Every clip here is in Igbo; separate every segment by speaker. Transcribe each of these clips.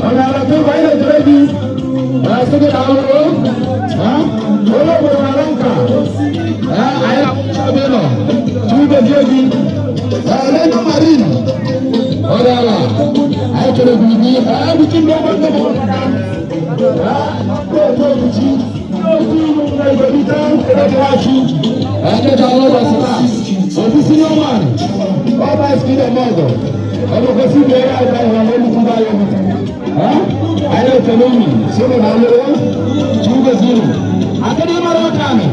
Speaker 1: Ọ̀nà tó bá ilé ìtura bí sókè náà lọ́wọ́ onye obodo na nka anyị abịa nọ chukwu gozie gị lẹ́nu marine ọ̀rẹ́ ala anyị chere gị gị ebuchi ndị ọgbọ ndị mụrụ otu obuchi otu na-egolite edewachi ẹ̀ẹ́dẹ́gbẹ̀ta ọlọ́wọ́ taa obi senior man ọba ìsìnkú ọmọọgọ ọmọkọ sí ibi ẹ̀rọ àgbà ìwà lórí bá yọ anyị na-ekele unu sịrị na alụrụ chukwu gozie unu akịrị mara ọka anyị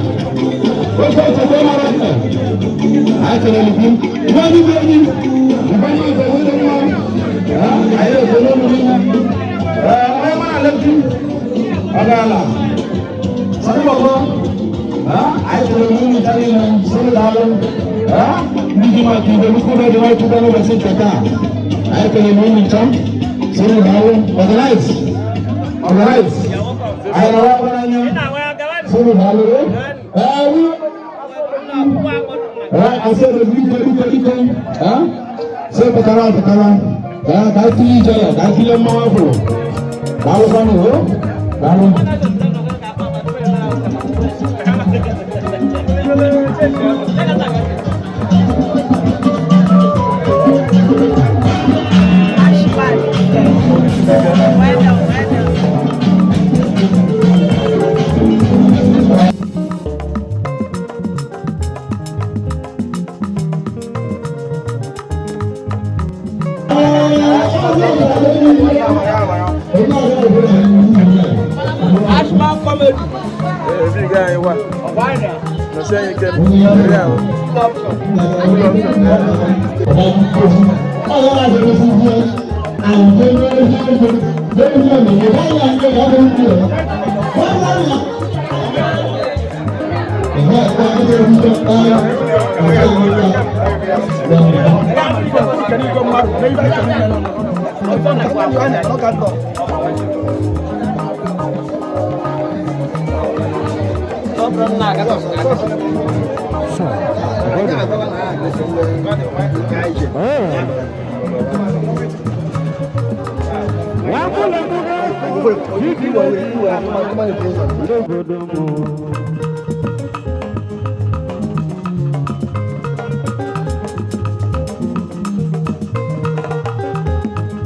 Speaker 1: ofe ochebe mara ọka anyị kelere gị gwa anyị bụ enyi mgbe anyị bụ enyi mma anyị na-ekele unu niile onye mara alekwu ọ gaala sani bọbọ anyị kelere unu niile sịrị na alụ ndị ji maka ibe nnukwu dị nwachukwu n'ụbọchị nke taa anyị kelere unu ncha sịrị na alụ organize organize anyị na-awa anya sịrị na alụ asị biko biko biko sị pụtara pụtara ka anyị tinye ijele ka anyị tinye mmanwụ afọ daalụkwanụ o daalụ.
Speaker 2: Ashman comedy.
Speaker 3: Ebi ga anyị wa. Nọsị anyị ike. Eri ahụ. Full option.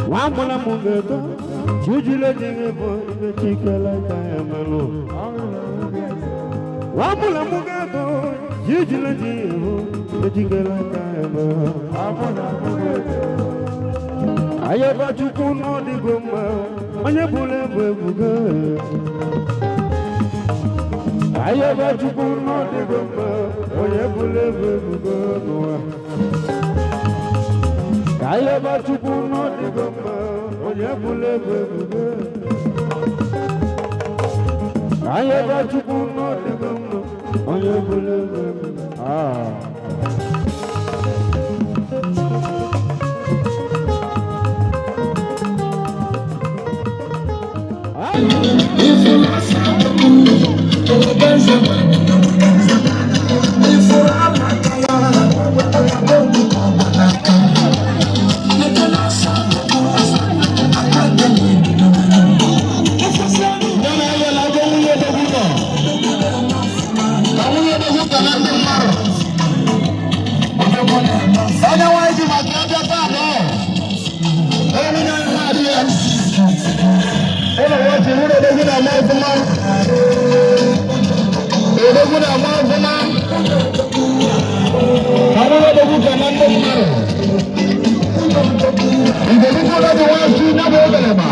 Speaker 4: Wamula mugeto, jujule jingebo, ibe chikela kayamalo. Wamula mugeto, jujule jingebo, ibe chikela kayamalo. Ayaba chukwu n'ọdịgo mma, onye bụla ebu ebugo. Ayaba chukwu n'ọdịgo mma, onye bụla ebu ebugo n'ụwa. Ayaba chukwu n'ọdịgo mma, onye bụla ebu ebugo. Ayaba chukwu n'ọdịgo mma, onye bụla ebu ebugo. Ah.
Speaker 1: Onye nwanyị ji maka ọbịa taa nọ onye nwunye anyị na-adị ya ụlọ nwoke nwụrụ odogwu na-ama ọfụma odogwu na-ama ọfụma ka nwụrụ odogwu ka na ndị mmadụ Ìgbèríko lọ́dún wá sí nábọ̀ ọ̀gẹ̀lẹ̀mà.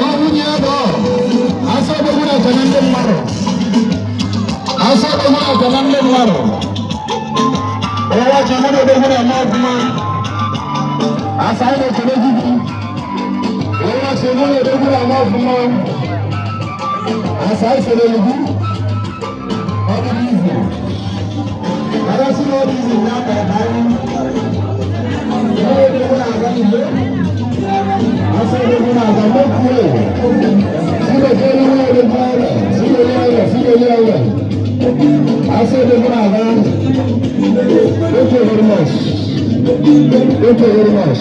Speaker 1: Ọ nwunye ya bụ asọ odogwu na-ekene ndị mmadụ. Asọ odogwu na-ekene ndị mmadụ. Ụwa chi mụ na odogwu na-eme ọfụma. Asa anyị na-ekele gị gị. Ụwa chi mụ na odogwu na-eme ọfụma. Asa anyị kelele gị. Ọ dị izu. Arasị na ọ dị izu na-akpa anyị. Thank you very much. Thank you very much.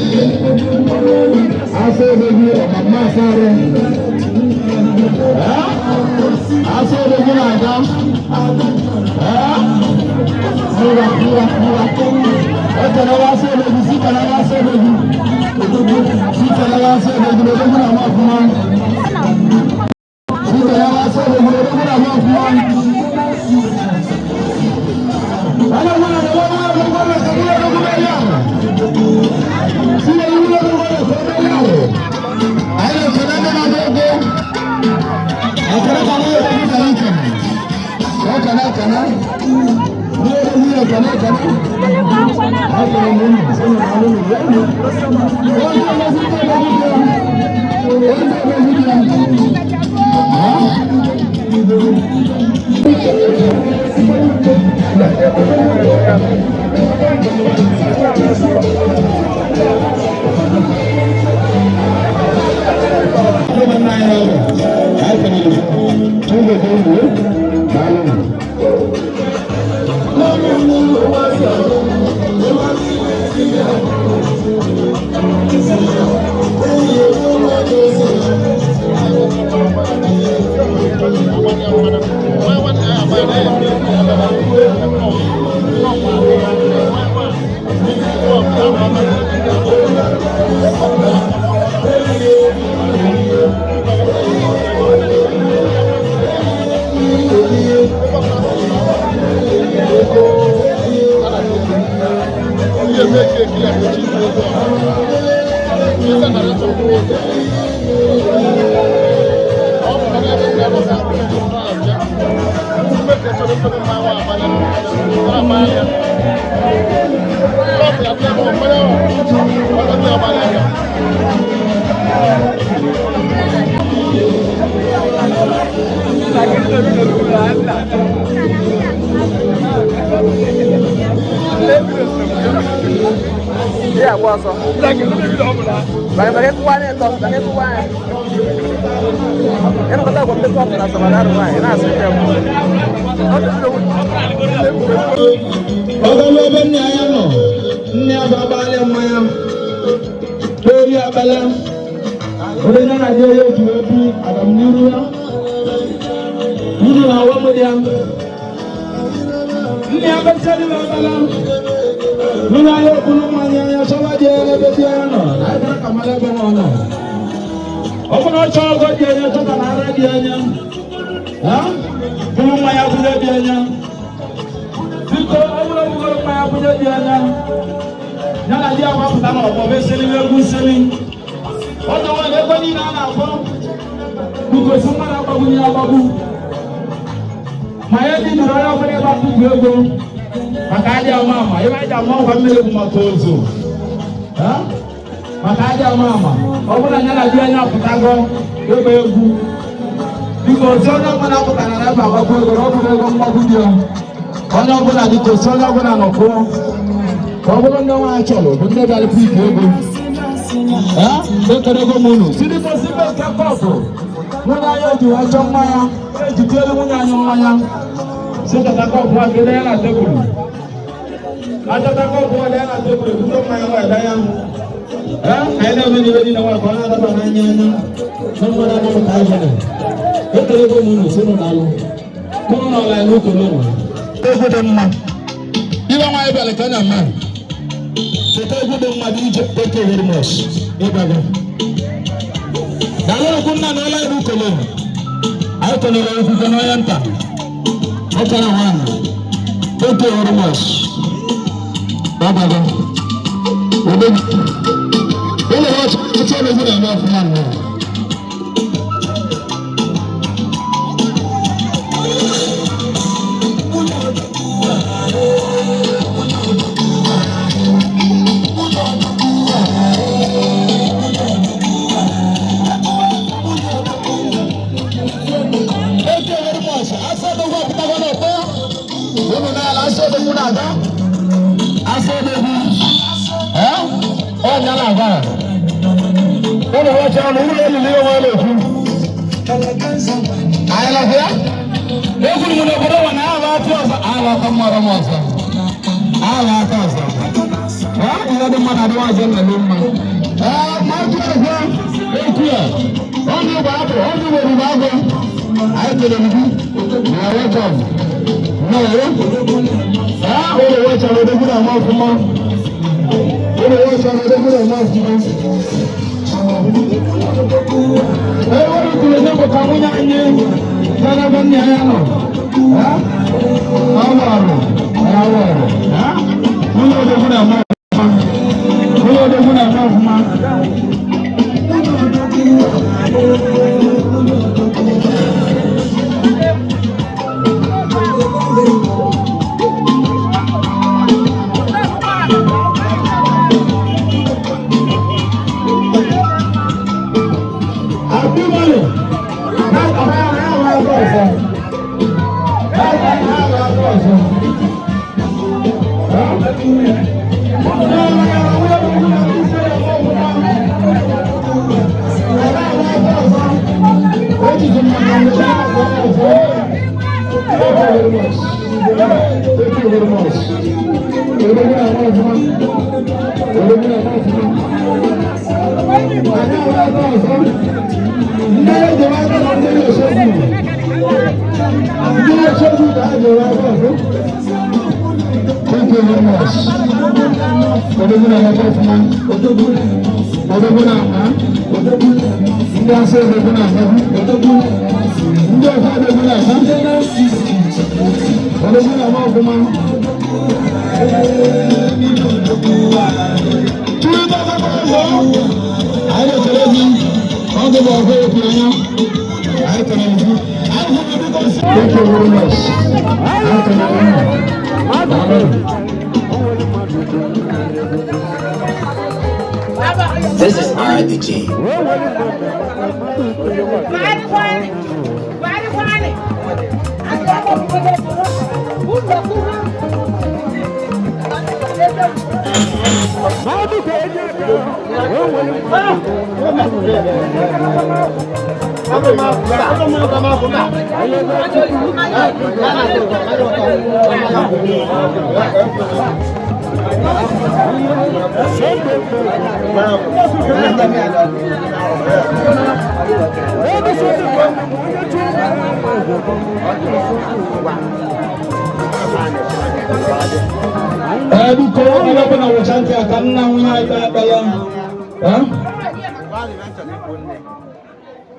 Speaker 1: Asa odogwu ọmamma asa arụ. Asa odogwu na-aga. Ngwa ngwa ngwa. Ekele asa odogwu, si kele asa odogwu. Si kele asa odogwu, odogwu na-ama ọfụma. Si kele asa odogwu, odogwu na-ama ọfụma. Ana mwana na mwana na mwana na mwana na mwana. Si na yule na mwana na mwana. Ayo kana na dogo. Akara kana ya kana kana. Kana kana. Ndio ndio kana kana. Hata mungu sema mungu. Ndio lazima ndio.
Speaker 3: Yeah, what's up? Bagi kuah ni, tok, bagi kuah. Yang kata gua beli kuah sama dar kuah, nah sih.
Speaker 1: Ọgọlụ ebe nna ya nọ, nne ya bụ agbalị mmanya, kperi akpala, onye ya na di ya eji ebi agamniru ya, uru na awọm dị ya. Nne ya besịrị ya akpala, nne ya okpuru mmanya ya chọba di ya ebe di ya nọ, na ebe ka mara ebe ọ nọ. Ọ bụrụ ọchọ ọgọ di ya chọta na ara di ya anya, ha? Buru mmanya buru di ya anya. Biko ọ bụrụ bugoro mmanya bunye dị anya ya na di ya gbapụta n'ọgbọ bụ eseli egwu seli ọdụ nwere ego niile a na-akpọ bugosi mmadụ agbagbu ya agbagbu ma ya dị nụrụ onye ọbụla ebe akwụkwọ ego maka adị ama ama ebe aja ama ọgwa mmiri bụ maka ozu. Ha? Maka adị ama ama ọ bụrụ na ya na di anya apụtago ebe egwu biko ozi onye ọbụla pụtara na ebe agbagbu ego na ọ bụrụ ego mgbagbu dị ya onye ọbụla dịka osi onye ọbụla nọkwuo ka ọ bụrụ ndị nwaanyị chọrọ bụ ndị bịara pik ego ekerego m unu si dịka osi be nke kọpụ nwunye anyị eji wee chọọ mmanya ejitielu nwunye anyị mmanya si chọta kọpụ a gede ya na tebụl achọta kọpụ a dị ya na tebụl ebute mmanya nwa ede ya anyị na-eme n'ibe niile nwa ka ọ na-adaba n'anya anya na mmadụ anamụta anyị ekerego m unu si nụ n'alụ kụrụ n'ọla ya n'ukwu n'ụlọ. Egwu dị mma. Ibe nwaanyị bịara ka na mma. Cheta egwu dị mma dị ije. Thank you very much. Ịgbago. Daalụ okwu nna na ọla iru kele. Anyị kelere ofufe n'onye nta. Nwoke na nwaanyị. Thank you very much. Ịgbago. Udo. Ụlọ ha ọchịchị ọrụ na-eme ọfụma nnọọ. Thank you very much. Asa odogwu apụtago n'ọkpọ. Unu n'ala asa odogwu na-aga. Asa odogwu. Eh? Ọ nya na-aga. Unu nwacha ọnụ ụlọ olili onwe na-ekwu. Anyị lọfịa? Ekwuru m n'obodo nwa na agha atụ ọzọ. Agha aka mmadụ m ọzọ. Agha aka ọzọ. Eh? Ihe dị mma na-adị nwaazị nna dị mma. Eh, ma jụrụ ekwe. Ọdún wo ni wàá gbọ́? Anyị kelere gị. You are welcome. No. Ah, ụlọ wechara odogwu na-ama ọfụma. Ụlọ wechara odogwu na-ama ọfụma. Ee, wọ́n tụrụ nye bụ ka nwunye anyị gara ebe nna ya nọ. Ọ nwụrụ, ya nwụrụ. Nwunye odogwu na-ama ọfụma. Nwunye odogwu na-ama ọfụma. Happy money. Now, Thank you very much. Thank you very much. Ndị asị odogwu na-ama, ndị ọzọ odogwu na-ama, odogwu na-ama ọfụma. Anyị ekele gị, ọ gị bụ ọgụ ekwu anya. Anyị kelere gị. Thank you very much. Anyị kelere unu. Amen.
Speaker 2: This is RDJ.
Speaker 1: Ee, biko, onye ọbụla wụcha ntị a ka nna nwunye anyị kpee ekpere. Ee?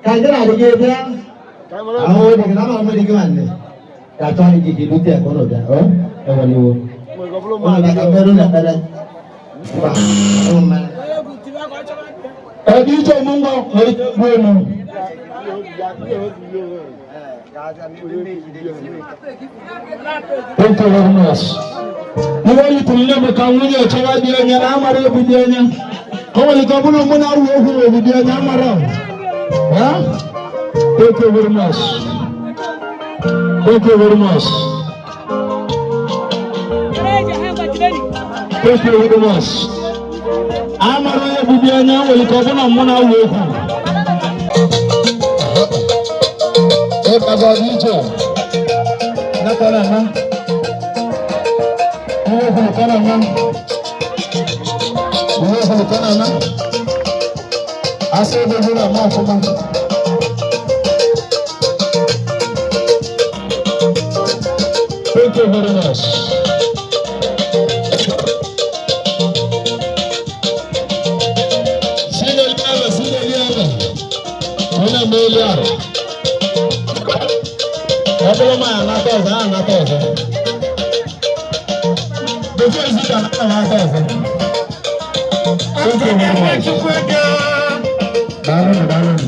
Speaker 5: Ka ndị na-adịghị bịa ahụ dị gị na ama mmiri gị nwanne ka achọ gị ka ibute ka ụnụ bịa ọ enwere iwu ụnụ bịa ka mmerụ na ekpere mba ụmụ mmanya.
Speaker 1: Ee, dị iche mụ ngwa nwere ike egwu elu. Thank you very much. Ihe o yitere nne bụ ka nwunye chọwa dị onye na amara ebu dị onye. O nwere ike ọ bụrụ mụ na-awụ okwu na obu dị onye amara. Eh? Thank you very much. Thank you very much. Thank you very much. Amara onye bụ dị onye, o nwere ike ọ bụrụ na mụ na-awụ okwu. Ịkpaga dị iche. Nakọrọ ama. Ihe kwuru ka na-ama. Ihe kwuru ka na-ama. Asị ebe gwuru ama ọfụma. Thank you very much. Sineliaba, sineliaba. Onye meli arụ. Ọ bụrụ ma ya anata ọzọ, ya anata ọzọ. Before isi ka anata aka ọzọ. Thank you very much. Daalụnụ, daalụnụ.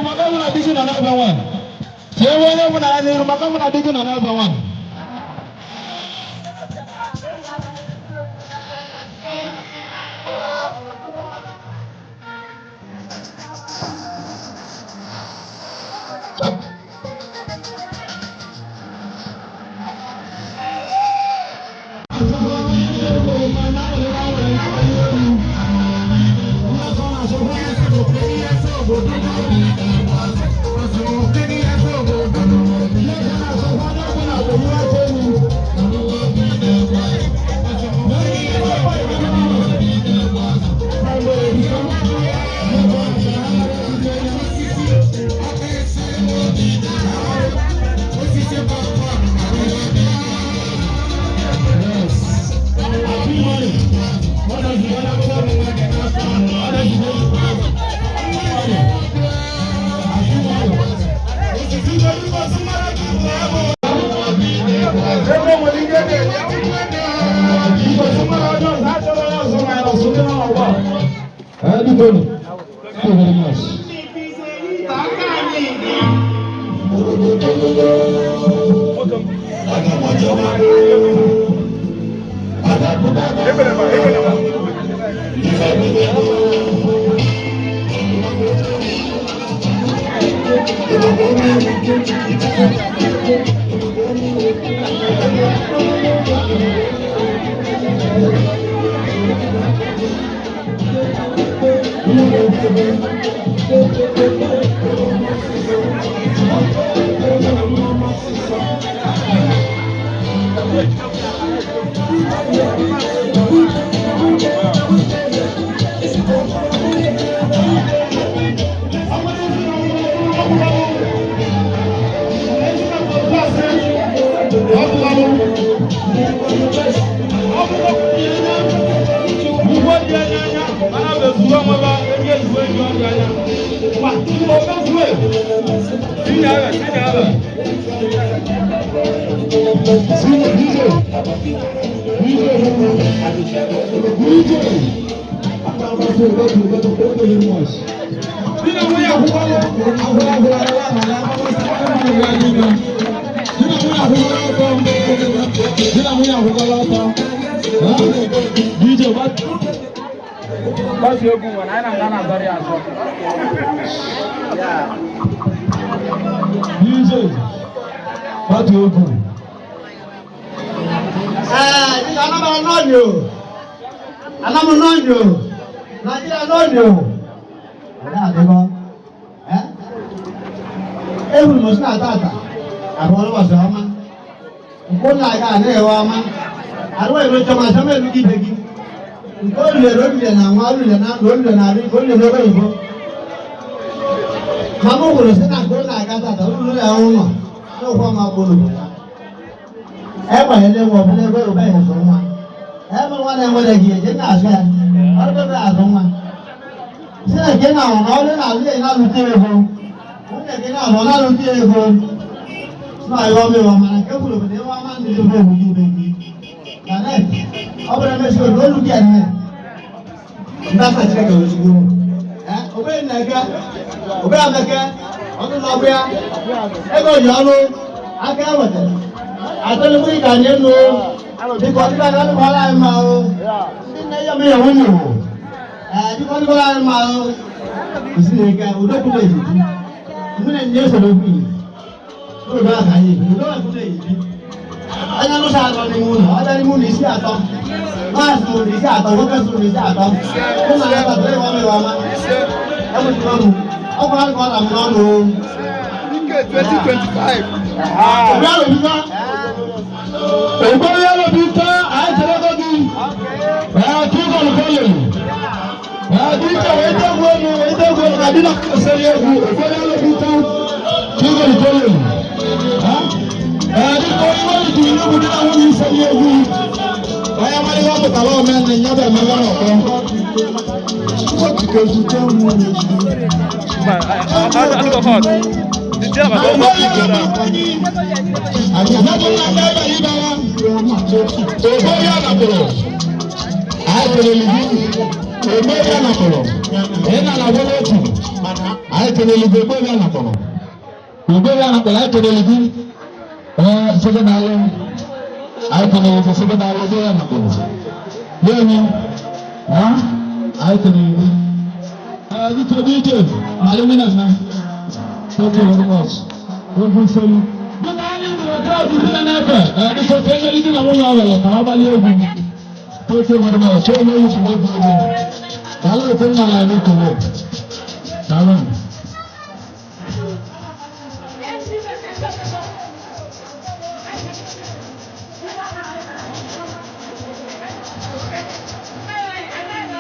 Speaker 1: Maka mụ na di gị nọ n'ebe nwaanyị. Tie onye mụ na ya n'iru maka mụ na di gị nọ n'ebe nwaanyị. Tony. Thank you very much.
Speaker 3: Gbasi egwu nwa na anyị na-aga na-azọrọ ya azọ.
Speaker 1: DJ, gbatu egwu.
Speaker 5: Ee, Anambra n'ọnyị o. Anambra n'ọnyị o. Nigeria n'ọnyị o. Ọ̀dà àdìgọ́. Ẹ́ ehuru m si na tata abụọ n'ụbọchị ọma. Nke ụlọ aga a na-ewe ọma. Arụwa ero chọma chọma elu gị ibe gị. Nke olulere olule na nwa olule na ndụ olule na arụ ike olule n'ebe oyibo. Ma m hụrụ si na nke ụlọ aga tata olulu ya ụlọ n'ụkwụ ọma kwuru bụ ya. Egbanyela egwu ọbụla ego ebe ịzụ nwa. Ebe nwa na-enwere gị eje na-azụ ya. Ọrụ ebe azụ nwa. Si na nke na-ahụ na ọrụ na-alụ ya na-alụte ego. Nwunye gị na-alụ ọ na-alụte ego. Si na ya ọmịwa mana nke kwuru bụ na ịwa ama ndị ebe egwu gị ibe gị. Na net, ọ bụrụ emesi otu olu gị eme. Ndị asa Chineke ozugbo. Obere na-eke, obere ameke, ọnụ na ọbịa, ego ji ọrụ, aka e wetara. Atọ́lùkù ìkànnì ẹnu bíkọ́ nígbà tí wọ́n kọ́ láì máa o ndị nne ya mi yẹ̀wò nyò ẹ̀ bíkọ́ nígbà láì máa o ìsìlẹ̀ ìkà òdòkúlẹ̀ èyí múnẹ̀ ní ẹsẹ̀ ló kù yìí lórí bá kà yìí òdòkúlẹ̀ èyí ẹ̀yẹ ló sàtọ̀ ní mu nà ọ̀dà ní mu ní sí àtọ̀ máa sùn ní sí àtọ̀ wọ́n kẹ́ sùn ní sí àtọ̀ kó máa yẹ kàtó ìwà mi wà má ẹ̀ mú ti lọ́nu ọkùnrin àti kọ́ńtà mi lọ́nu o.
Speaker 3: 2025.
Speaker 1: Òbí àlòbí ká. Ògbóni àlòbí ká àìsèlékọ́ bí. Ẹ̀ tí kò lùkọ́ lè lù. Ẹ̀ tí kò ìdógún ẹnu ìdógún ẹnu kàdí náà kò sẹ́ni egwu. Ògbóni àlòbí ká tí kò lùkọ́ lè lù. Ẹ̀ tí kò ìwé ìtù ìlú kùdí náà wọ́n ní sẹ́ni egwu. Ọ̀yá máa ní wọ́n pụtara ọmọ ẹni nyabẹ̀ mẹ́lẹ́ ọ̀kọ́.
Speaker 3: Mba, adịghị hot.
Speaker 1: Thank you very much. Thank you very much. Daalụ.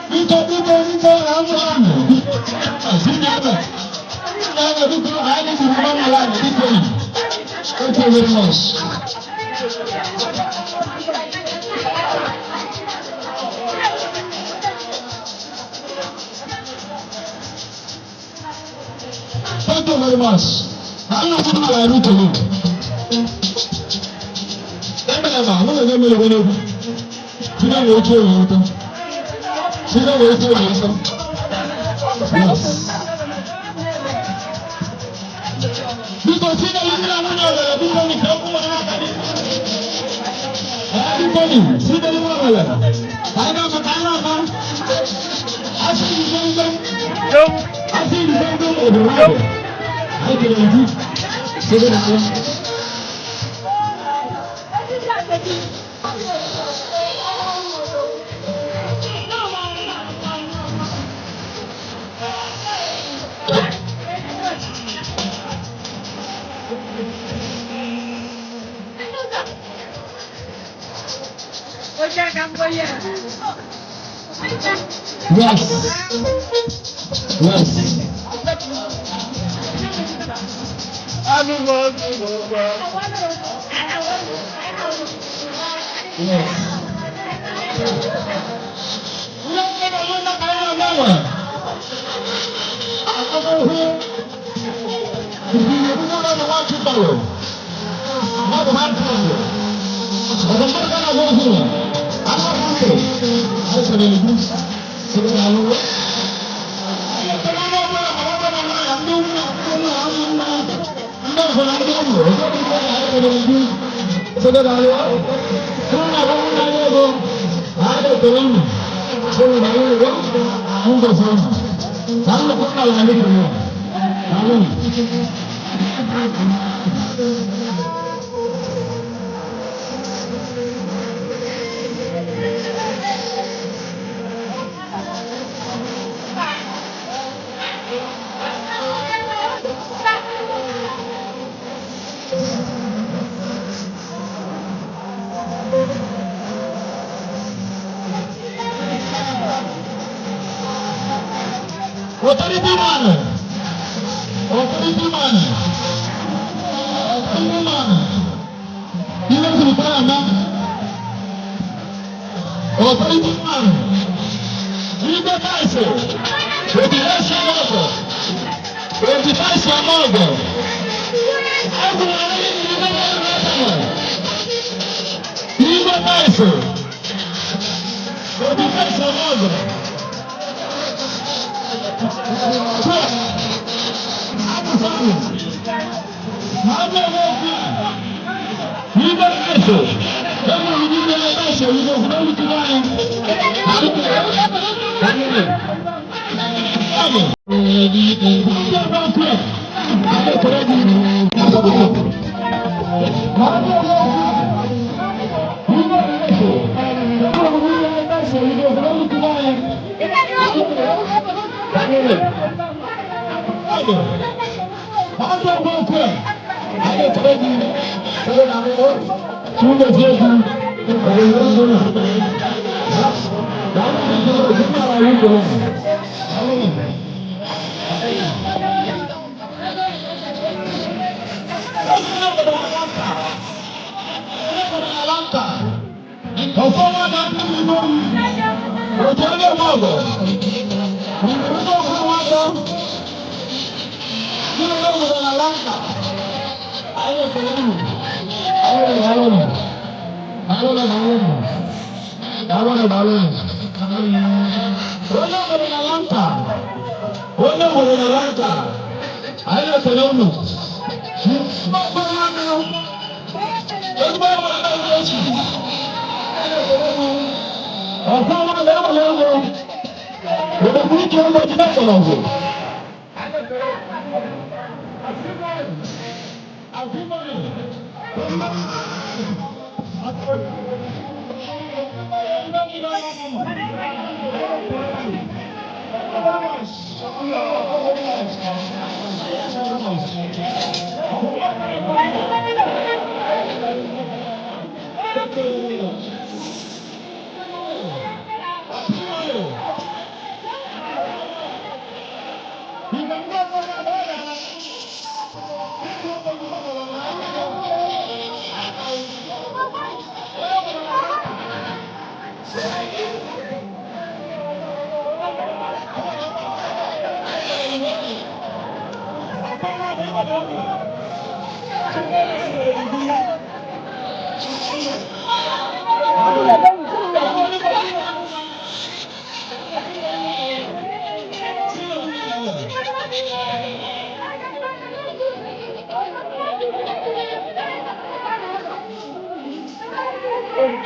Speaker 1: Biko biko biko amụlanụ. Zinyabe. Zinyabe biko anyị gburu mamụlanụ biko. Thank you very much. Thank you very much. Daalụ fún ụlọ anyị toro. Emere ma, mụ na emere wee n'egwu. Site wee tụọ ya ụtọ. Site wee tụọ ya ụtọ. Yes. Biko si na ndị na nwunye ọbara biko ni ka okwu nwere aka gị. Biko ni si na ndị ọbara. Anyị na-ama ka anyị na-ama. Asị ndị gbọmgbọm. Asị ndị gbọmgbọm obodo ahụ. Anyị kere gị. Site na ya. Yes. Yes. Yes. Authority man. Authority man. Authority man. Ihe zụrụ ama. Authority man. Igwe Taịsị. Obi esi ọgọ. Obi Taịsị ama ọgọ. Agwụrụ anyị n'igwe Igwe Taịsị. Obi Taịsị ama ọgọ. Onye nwere na lanta, anyị na-ekele unu. Ezigbo nwere na echi. Ọkwa nwa na-ewere ego. Obodo ike ụlọ jide mgbọrọgwụ.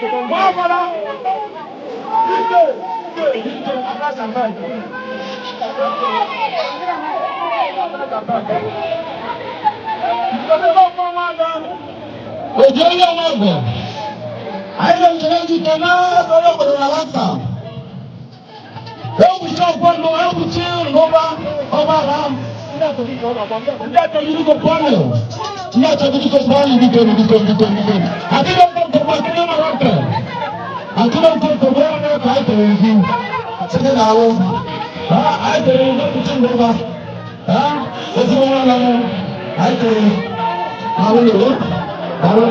Speaker 1: Nwafọdụ. Ike. Ike. Ike. Ojú ọyọ wọn bọ̀. Anyị na-echere gị ka na onye obodo na lanta. Ewuchi ọkwọndụ, ewuchi n'ụba ọba ha. Ndị achọgidiko pọlị. Ndị achọgidiko pọlị biko biko biko biko. Akịrị ọkọnkọgbu akịrị na lanta. Akịrị ọkọnkọgbu ọrụ ka anyị tere ezi. Site n'alụ. Ha, anyị tere ezi ewuchi n'ụba. Ha, ezigbo nwa na mụ. Anyị tere alụ n'ụlọ. Alụ.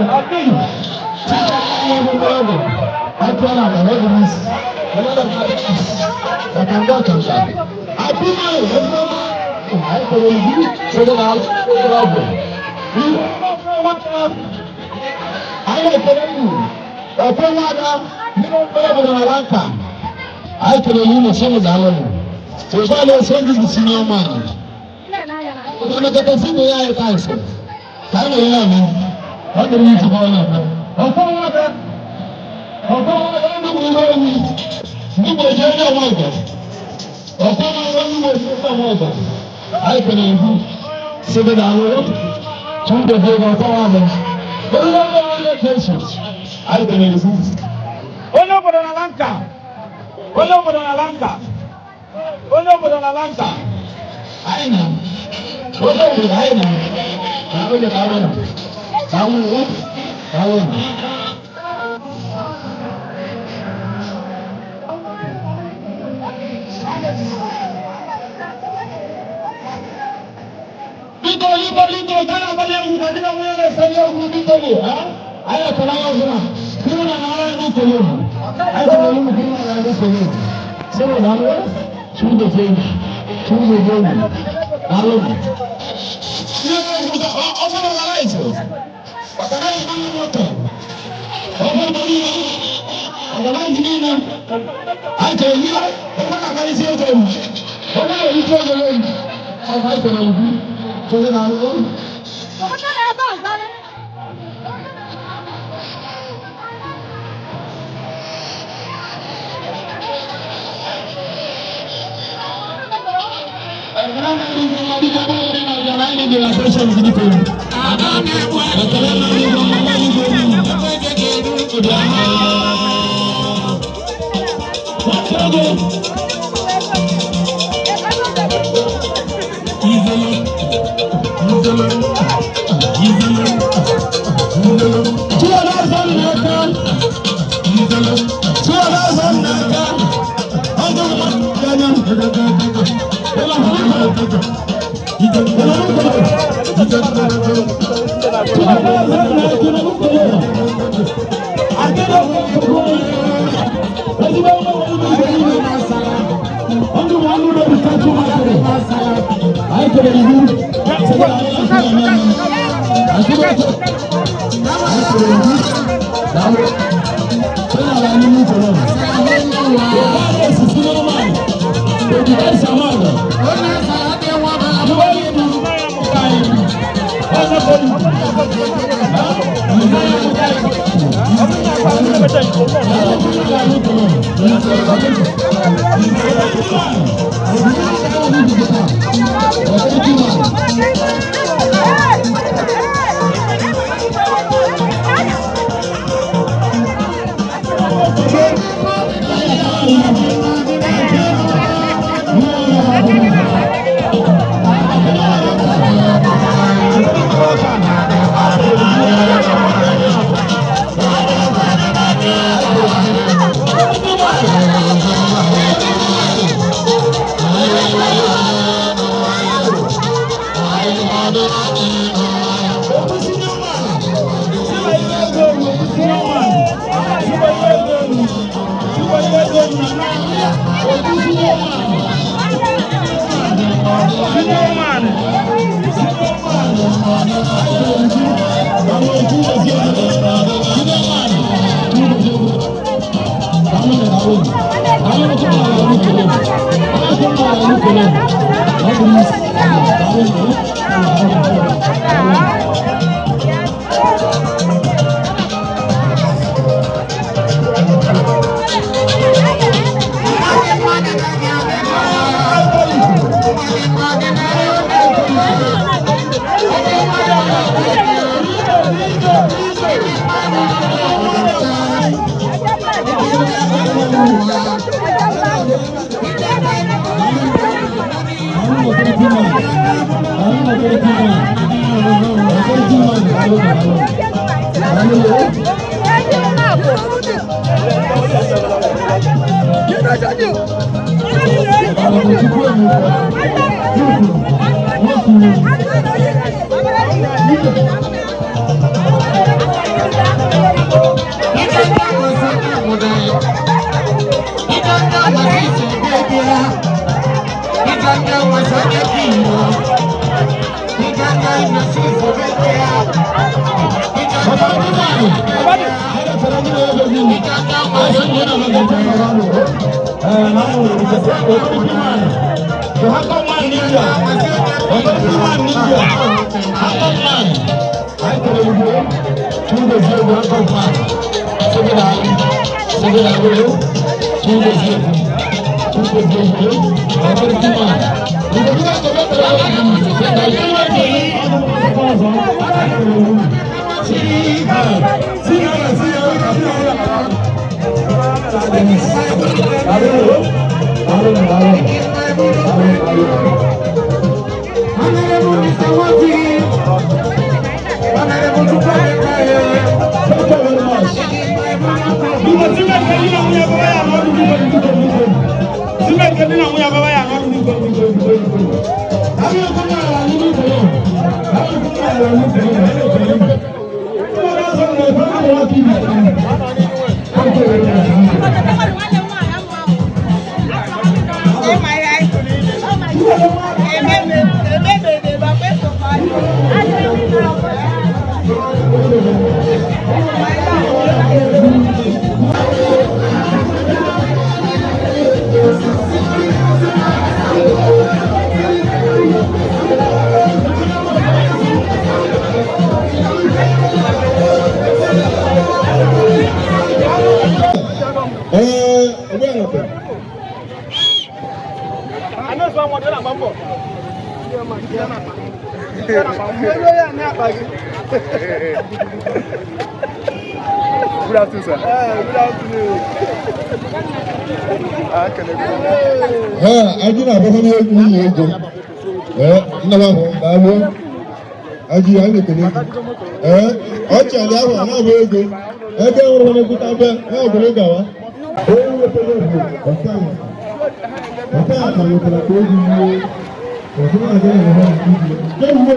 Speaker 3: Onye obodo na Lanka. Onye obodo na Lanka. Onye obodo na Lanka.
Speaker 1: Biko, biko, biko, kana bali egwu ka ndị na nwunye na-eseri egwu biko gị, ha? Anyị ekele ya ọbụla. Biko na nara ndị kele unu. Anyị ekele unu, biko na nara ndị kele unu. Sịrị na alụ, Chukwu gozie unu. Chukwu gozie unu. Daalụ unu. Ihe na-egwu ka ọ bụrụ na rice, maka na anyị mmanụ moto. Ọ bụrụ na niile, ọganaghị niile. Anyị kere ihe, ọ bụrụ na akarịsị ego unu. Ọ bụrụ na ike ego unu. Ọ bụ anyị kere ugwu. Sịrị na alụ.
Speaker 3: Good afternoon, sir. Good afternoon.
Speaker 1: Aji na-abụkwa nwunye ego. Nna m ahụ na-abụ aji anyị na-ekele gị. Ọchị adị ahụ na-abụ ego. Ebe nwụrụ nwanne kwụta be ya ọbụla gawa. Onye nwetara bụ ọka ọka nwetara ka oge ihe ọtụtụ na-aga na ha kemgbe.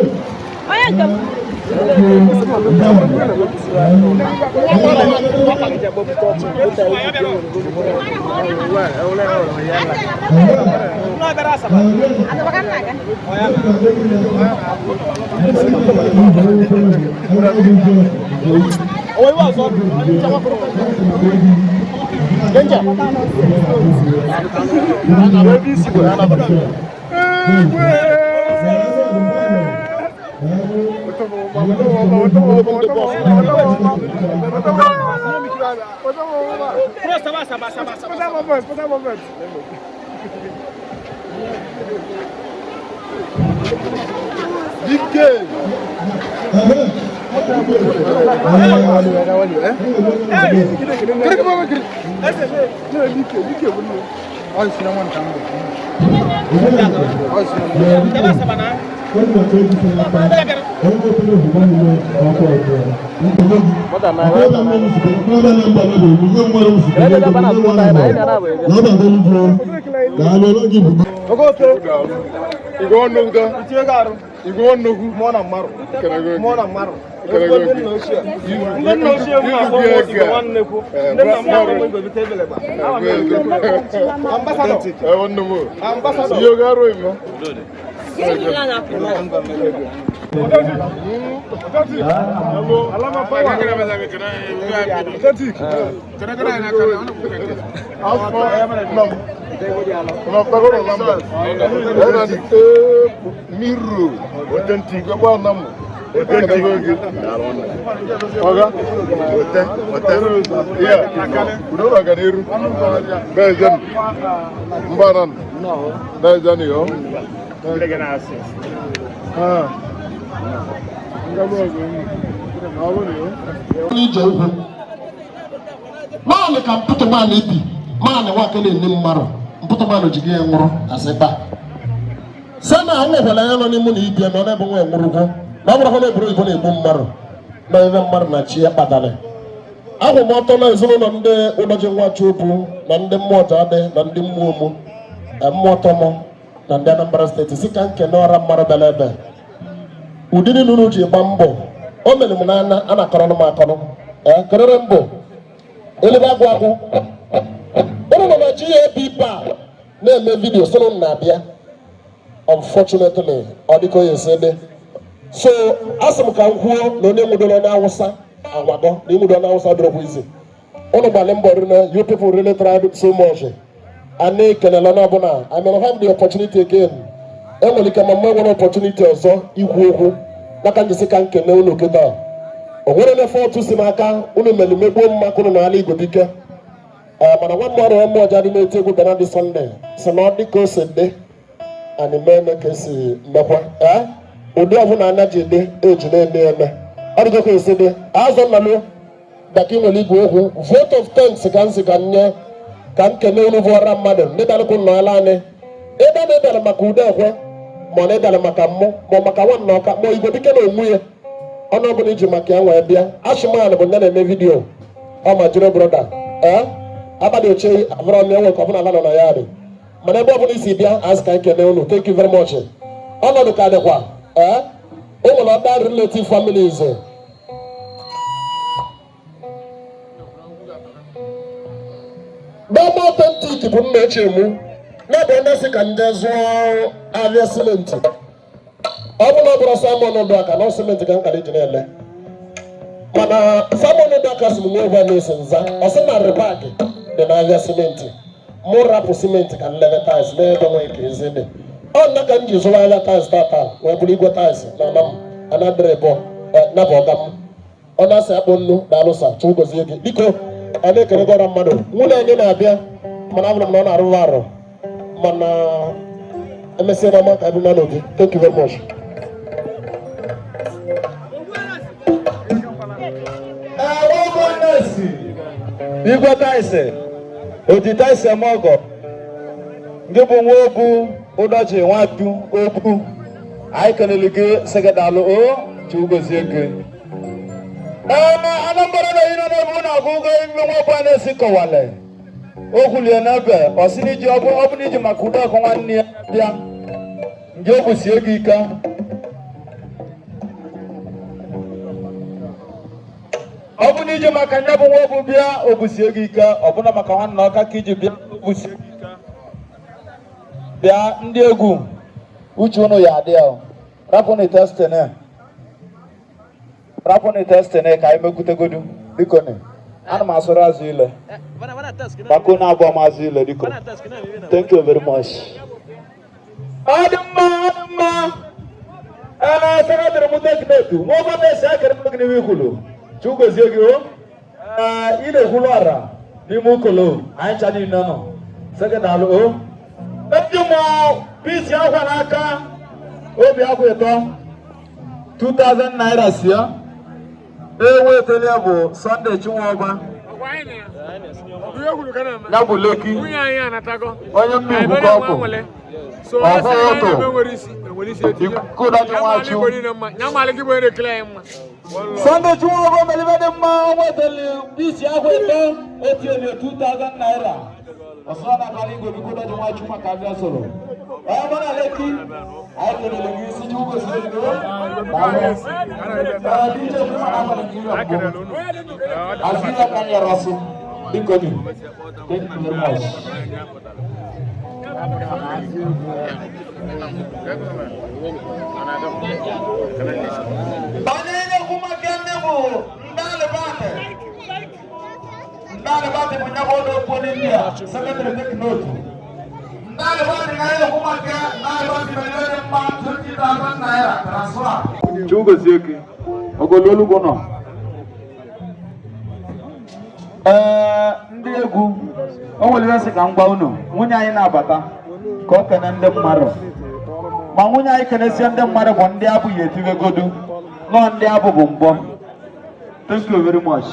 Speaker 6: Ije ụkwụ maanị ka mpụtụ maanị ibi maanị nwake na-ene mmarụ mpụtụ maanị ji gị nwụrụ asịkpa sana ahụ nwekwara ya nọ n'ime na ibia na ọ na-ebe nwa nwụrụgwụ na ọ bụrụ na eburu oyibo na-egbu mmadụ na ebe mmadụ na chi ya kpatara Ahụ m ọtọ na ezinụlọ ndị ụlọji nwa Chukwu na ndị mmụọ adị na ndị mmụọ mụ mmụọ tọmọ na ndị Anambra steeti si ka nkene ọra mmadụ bịara ebe ụdị niile unu ji gba mbọ o mere m n'anya a na-akọrọ m akọrọ ee kerere mbọ elebe agwụ agwụ ụnụ nọ na GAB bar na-eme vidio sị na na-abịa. Unfortunately, ọ dịka onye esi dị, so asị m ka m kwuo na onye nwudoro onye Awụsa anwago na ịnwudo onye Awụsa dịrọkwa izi. Ụnụ gbalị mbọ rinne. You people really tried so much. A na-ekelele onye ọbụla. I may not have the opportunity again. Enwere ike ma mma nwere opportunity ọzọ ikwu okwu n'aka njisi ka nkene unu kịta. O nwere onye fọtụ si n'aka unu mere megbuo mma unu n'ala Igbo dike. Ee, mana nwa mmụọ ọrụ mmụọ ji adị na-eti egwu bịara dị Sunday si na ọ dị ka o si dị anyị mee eme ka esi mekwa. Ee, ụdị ọbụla anya ji dị eji na-eme eme ọ dịgo ka esi dị. Azụ nna m daka ị nwere igwe okwu vote of thanks ka m si ka m nye ka m kene unu bụ ọra mmadụ ndị bịarụkwu nnọọla anyị ebe a na-ịbịara maka udo ekwe ma ọ na-ịbịara maka mmụ ma ọ maka nwanne ọka ma Igwe dike na onwe ya ọnụ ọbụla iji maka ya wee bịa. Ashman bụ ndị na-eme vidiyo ọ ma jiri brother ee abalị oche abụrọ m enwe ka ọbụla ala nọ na ya dị mana ebe ọbụla isi bịa asị ka nkene unu. Thank you very much. Ọnọdụ ka dịkwa. Ee, o nwere other relative families. Bama Authentic bụ nna ochie mụ na-abụ onye sị ka nje zụọ ahịa simenti. Ọ bụ na ọ bụrụ Simon Oduaka na simenti ka m kara iji na-ele, mana Simon Oduaka sị m nwe ebe na-esi nza ọ sị na rịbag dị n'ahịa simenti mụ rapụ simenti ka nlele tiles n'ebe nwee ka ezi dị. Ọ nna ka m ji zụrụ ahịa tiles tata wee bụrụ igwe tiles na ana m anadịrị bụ nabụ ọga m ọ na-asị akpụ nnu na alụsa. Chukwu gozie gị. Biko, a na-ekele gị ọra mmadụ. Nwunye anyị na-abịa mana abụrụ m na ọ na-arụ arụ mana emesịa na ọma ka abụ n'obi. Thank you very much.
Speaker 4: Igwe taịsị oti taịsị eme ọgọ gị bụ nwa obu ụdọchi nwatu okwu anyị kelele gị sị gị daalụ o Chukwu gozie gị. Ee, Anambra na onye nọ n'ebe na-agụ ụgwọ ime nwa ọbụla na-esi kọwale o kwulie n'ebe ọ sị na iji ọ bụ na iji maka udo ọkụ nwanne ya bịa nje o gbusie gị ike. Ọ bụ na iji maka nya bụ nwa obu bịa o busie gị ike ọ bụna maka nwanne ọka ka iji bịa o busie gị ike bịa. Ndị egwu uche unu ya adị ya rapụ na testing rapụ na testing ka anyị mekwutegodu. Biko ni ana m asụrụ azụ ile maka unu abụọ m azụ ile. Biko, thank you very much. Ọ dị mma, ọ dị mma. Ee, secretary m take note. Nwa ọbụla na-esi akịrị m gị n'ihu ikwulu. Chukwu gozie gị o. Ee, ị na-ekwulu ọra n'ime ụkolo anyị ncha niile nọ sekọndalụ o eji m pisi akwa n'aka obi akwa ịtọ 2000 naira si ya ewetele ya bụ Sunday Chinwọba ya bụ Lekki onye mmiri ka ọkụ ọhụụ ụtụ ikudaji nwachu. Sunday Chinwọba melibe dị mma o wetele pisi akwa ịtọ etinyere 2000 naira ọsọ na-akara igwe bikudaji nwachu maka abịa soro onye gbara Lekki anyị kelere gị isi Chukwu gozie gị o. Daalụ. Ee, DJ Chuma na-akwado gị ire mbụ. Azụ ka nyere ọsụ. Biko ni. Thank you very much. Onye na-ekwu maka nne bụ ndị Alibati. Ndị Alibati bụ nyabụ ọdụ okwu n'India. Secretary, take note. Ndị Alibati na-ekwu maka ndị Alibati mere dị mma 20,000 naira transfer. Chukwu gozie gị. Ogologo nọ. Ee, ndị egwu o nwere ihe sị ka m gwa unu. Nwunye anyị na-abata ka ọ kene ndị mmadụ ma nwunye anyị kenesie ndị mmadụ bụ ndị abụghị etiwegodu nọ ndị abụ bụ mbọ. Thank you very much.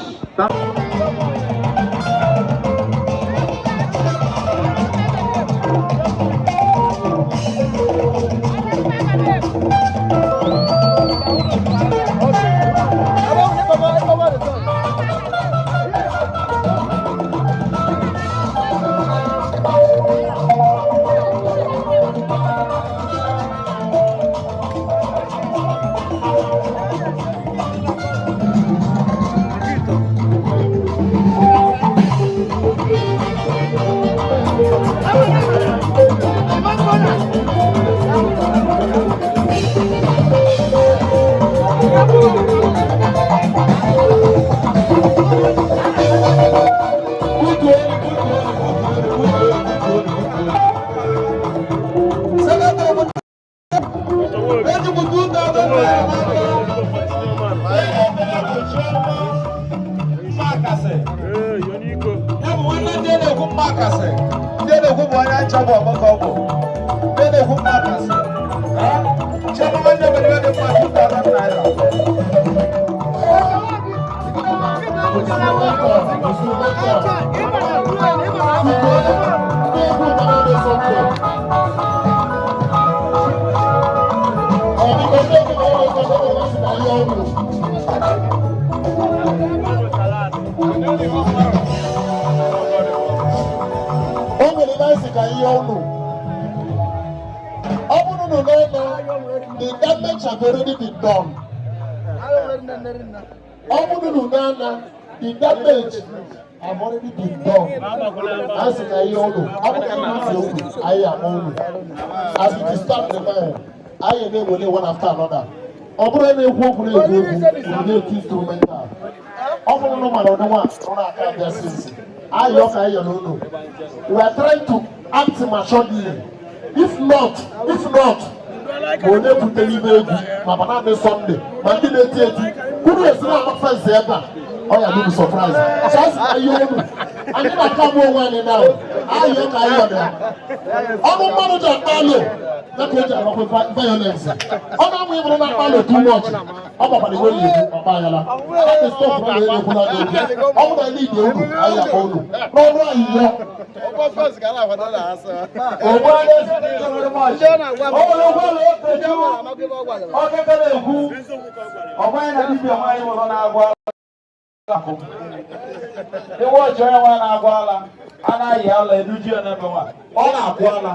Speaker 4: Ndị na-ekwu mmadụ asị. Chioma nwanne mere ihe dị mma 2000 naira. O nwere ihe anyị sị ka ihe unu ọ bụrụ na n'ọnụ, the damage have already been done. Ọ bụrụ na n'ana, the damage have already been done. Anyị sị ka ihe unu ọ bụrụ na unu unu anyị ama unu. As it is start now, anyị na-ewele one after another. Ọ bụrụ na na-ekwu okwu, na-ekwu okwu, unu na-eti instrumental. Ọ bụrụ na mara ọdụ nwa ọ na-aka abịa sinsi ayọ ka ayọ n'unu. We are trying to act maturely. If not, ma onye butere ibe egwu ma ba naanị Sunday, ma ndị na-eti eti kwuru esi na-agba fence ebe a, ọ ya bụ surprise. So asị na ihe unu anyị na-aka mụ onwe anyị na ayọ ka ayọ na ọnụ mmadụ ji akpa alo ya ka o ji agbakwa violence. Ọ na-amụ ịbụrụ na akpa alo too much, ọ gbakwara iwe na-ekwu ọkpa ayala a stop na na-ekwu na okwu. Ọ bụrụ na ndị ide unu anyị akpọ unu n'ọrụ anyị yọ.
Speaker 1: Ogbu O nwere okwu ụlọ okechu ọkeke na-ekwu ọgbanye na dibịa nwaanyị nwụrụ na-agwọ akụ. Iwe ọchị onye nwa na-agwọ ala a na-ayị ala eduji ya n'ebe nwa ọ na-akwụ ala.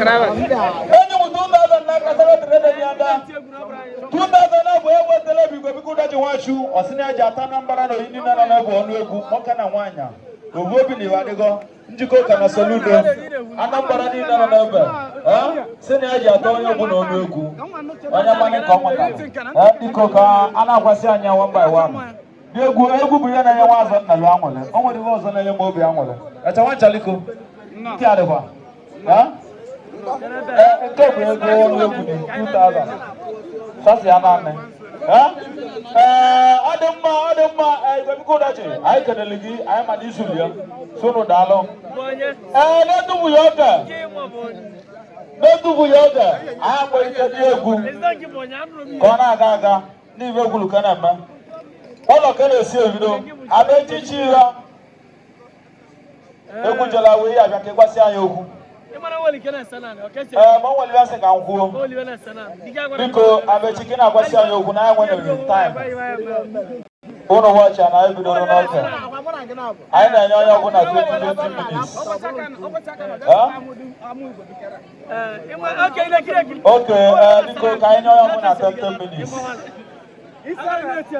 Speaker 1: Enyi m 2000 n'aka secretary dị ya da 2000 na bụ ewetala bigwe biko daji nwachu ọsị na eji ata na mbara na oyi ndị nọ n'ebe ọnụ egwu nwoke na nwaanyị obu obi na iwe adịgọ njikọ ụka na Soludo Anambra niile nọ n'ebe si na eji atọ onye ọbụla ọnụ egwu onye mmanụ ka ọ nwetara. Biko, ka a na-agwasị anyị one by one. Dị egwu egwu bụ ihe na-enye nwa azọ nnalu anwụle. O nwere ihe ọzọ na-enye m obi anwụle echa nwa nchaliko nke a dịkwa. Ee, nke bụ ego ọnụ egwu dị 2000 sasị ya naanị. Ee, ọ dị mma, ọ dị mma. Ee, igwe biko ụdachi anyị kelele gị anyị ma na izuli ya sonu daalụ. Ee, na-etufughị oge, na-etufughị oge, anyị akpọlite dị egwu ka ọ na-aga aga n'ibe egwulu ka na-eme ụlọ ka na-esi ebido abịa echichi ya egwu jela wee ya abịa ka ịgwasị anyị okwu. Ee, ma o nwere ihe sị ka m kwuo. Biko, abechi gị na-agwasị anyị okwu na anyị nwere time. Ụnụ wọchị na anyị bidoro n'oge. Anyị na-enye onye ọbụla 20 20 minutes. Oke, ee, biko, ka anyị nye onye ọbụla 10 10 minutes,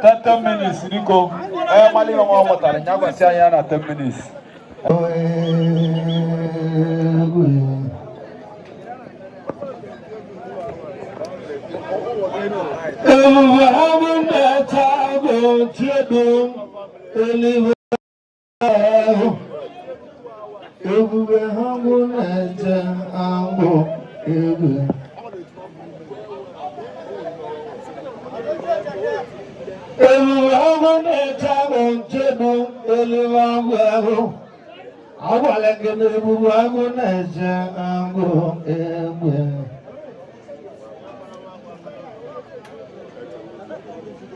Speaker 1: 10 10 minutes. Biko, ee, mmalị ihe nwa ọ mụtara ya gwasị anyị ya na 10 minutes.
Speaker 5: Ebube agụ na-eche agụ chedo eluigwe ahụ. Ebube agụ na-eche agụ egwu. Ebube agụ na-eche agụ chedo eluigwe agụ ahụ. Agwala gị na ebube agụ na-eche agụ egwu.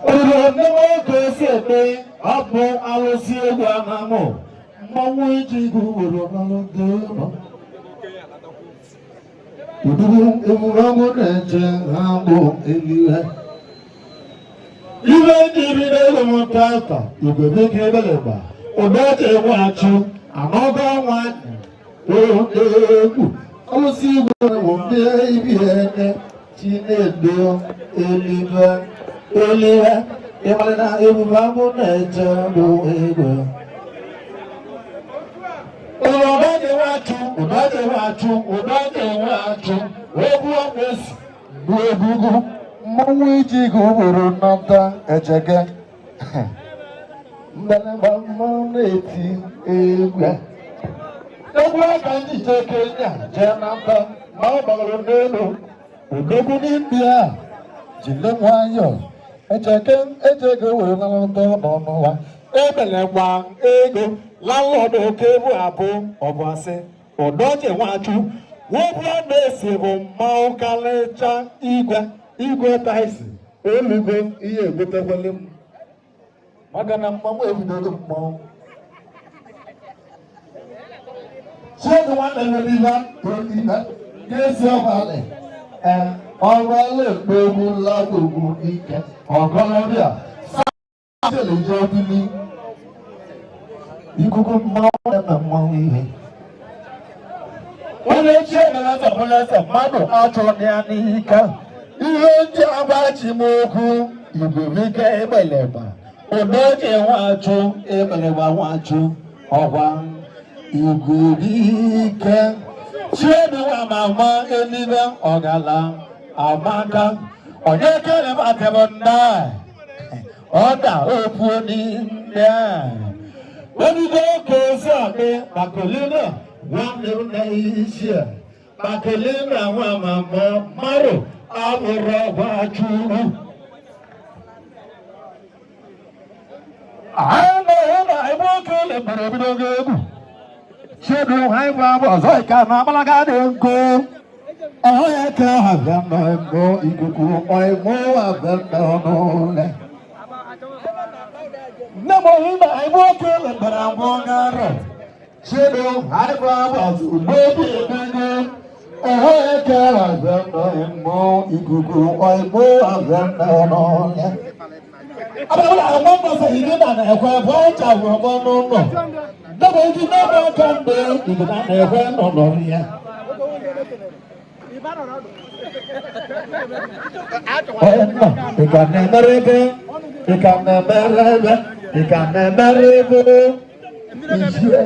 Speaker 5: Obodo ndị nwoke si eme ọ bụ alụsị egwu anamụ mmanwụ iji gụ were ọmalụ ndị ụlọ. Odogwu ebube agụ na-eche agụ eluigwe. Ibe ndị bido ego m tata igwe biko ebelegba ụdọji nwachụ anọgọ nwa egwu alụsị igwe wụ ndị ibi ene chinedo eluigwe eluigwe ịmara na ebube agụ na-eche agụ egwu. Ụdọji nwachụ, ụdọji nwachụ, ụdọji nwachụ, egwu ọmesi bụ egwugwu mmọnwụ iji gụ were nata ejege mgbalamgba mmanwụ na-eti egwu egwu aka ndị je Kenya jee nata ma ọ gbagoro n'elu odogwu n'India jide nwayọọ.
Speaker 1: Echeke echeke were nalụta n'ọnụwa ebelekwa ego landlord oke bụ abụ ọbụ asị ụdọji nwachu wobụ na-esi bụ mmanwụ kalịcha igwe igwe taisi olugo ihe egotekwele m maka na mmanwụ ebidogo mmanwụ. Chiedi nwanne m elibe elibe n'ezi ọbalị ọrụ ekpegbu ladogbu ike ọgọlọbịa sajeleje obili ikuku mmanwụ na-eme mmanwụ ihe onye chi emere eze eze mmadụ achọ ya n'ike ihe ndị agbachi m okwu igwebike egbelegba ụdọji nwachụ egbelegba nwachụ ọgwa igwebike chiedu nwa mama elibe ọgala amaka onye kere batebụ nna ọda okwu n'ime obido ka ozi adị makolina nwanne m na isi a makolina nwa mama mmadụ abụrụ ọgwa chukwu. Anyị na ebe oke ole mere ebido gị egwu chiedu ha ịbụ abụ ọzọ ike na agbalaga dị nkụ ọhụ ya ka ha bịa nọ mbụ ikuku ọịmụ abịa n'ọnụ nne m ohi na ebe oke ole mere agwọ gara chiedu ha ịbụ abụ ọzọ ugbo obi ebego ọhụ ya ka ha bịa nọ mbụ ikuku ọịmụ abịa n'ọnụ abịa àwọn ọmọ ìdí nà na-ekwe ebe ọ chawụ ọgbọ n'ụlọ dọba iji n'ọgbọ aka mgbe ìdí na na-ekwe nọ n'ọrụ ya. Ị ka na-emere ebe ị ka na-emere ebe ị ka na-emere ebe ijie.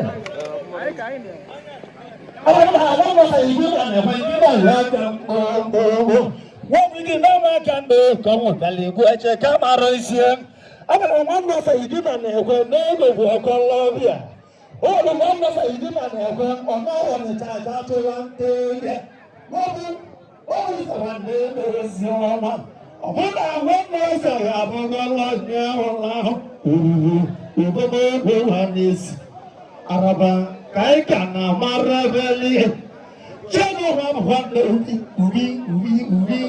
Speaker 1: Àwọn ọmọ ìdí nà na-ekwe ìdí nà ya aka mkpụmkpụ. Wọ́n fi kí n'ọmọ aka mgbe ka ọ nwụtara egwu eche ka mara isi. Abịara nwanne ọsọ ìdí nà na-ekwe n'ego bụ ọkọlọbịa. Ụlọ nwanne ọsọ ìdí nà na-ekwe ọ naghị ọnịcha aja atụwa ndị ya. Wọ́n bụ nwanne ezi ọma. Ọ bụ na nwanne ọsọ ya abụrụla onye ụlọ ahụ oruru obodo ha n'isi. Araba ka anyị ka na-amara ebele ihe. Chienu ha bụ nwanne ubi ubi ubi ubi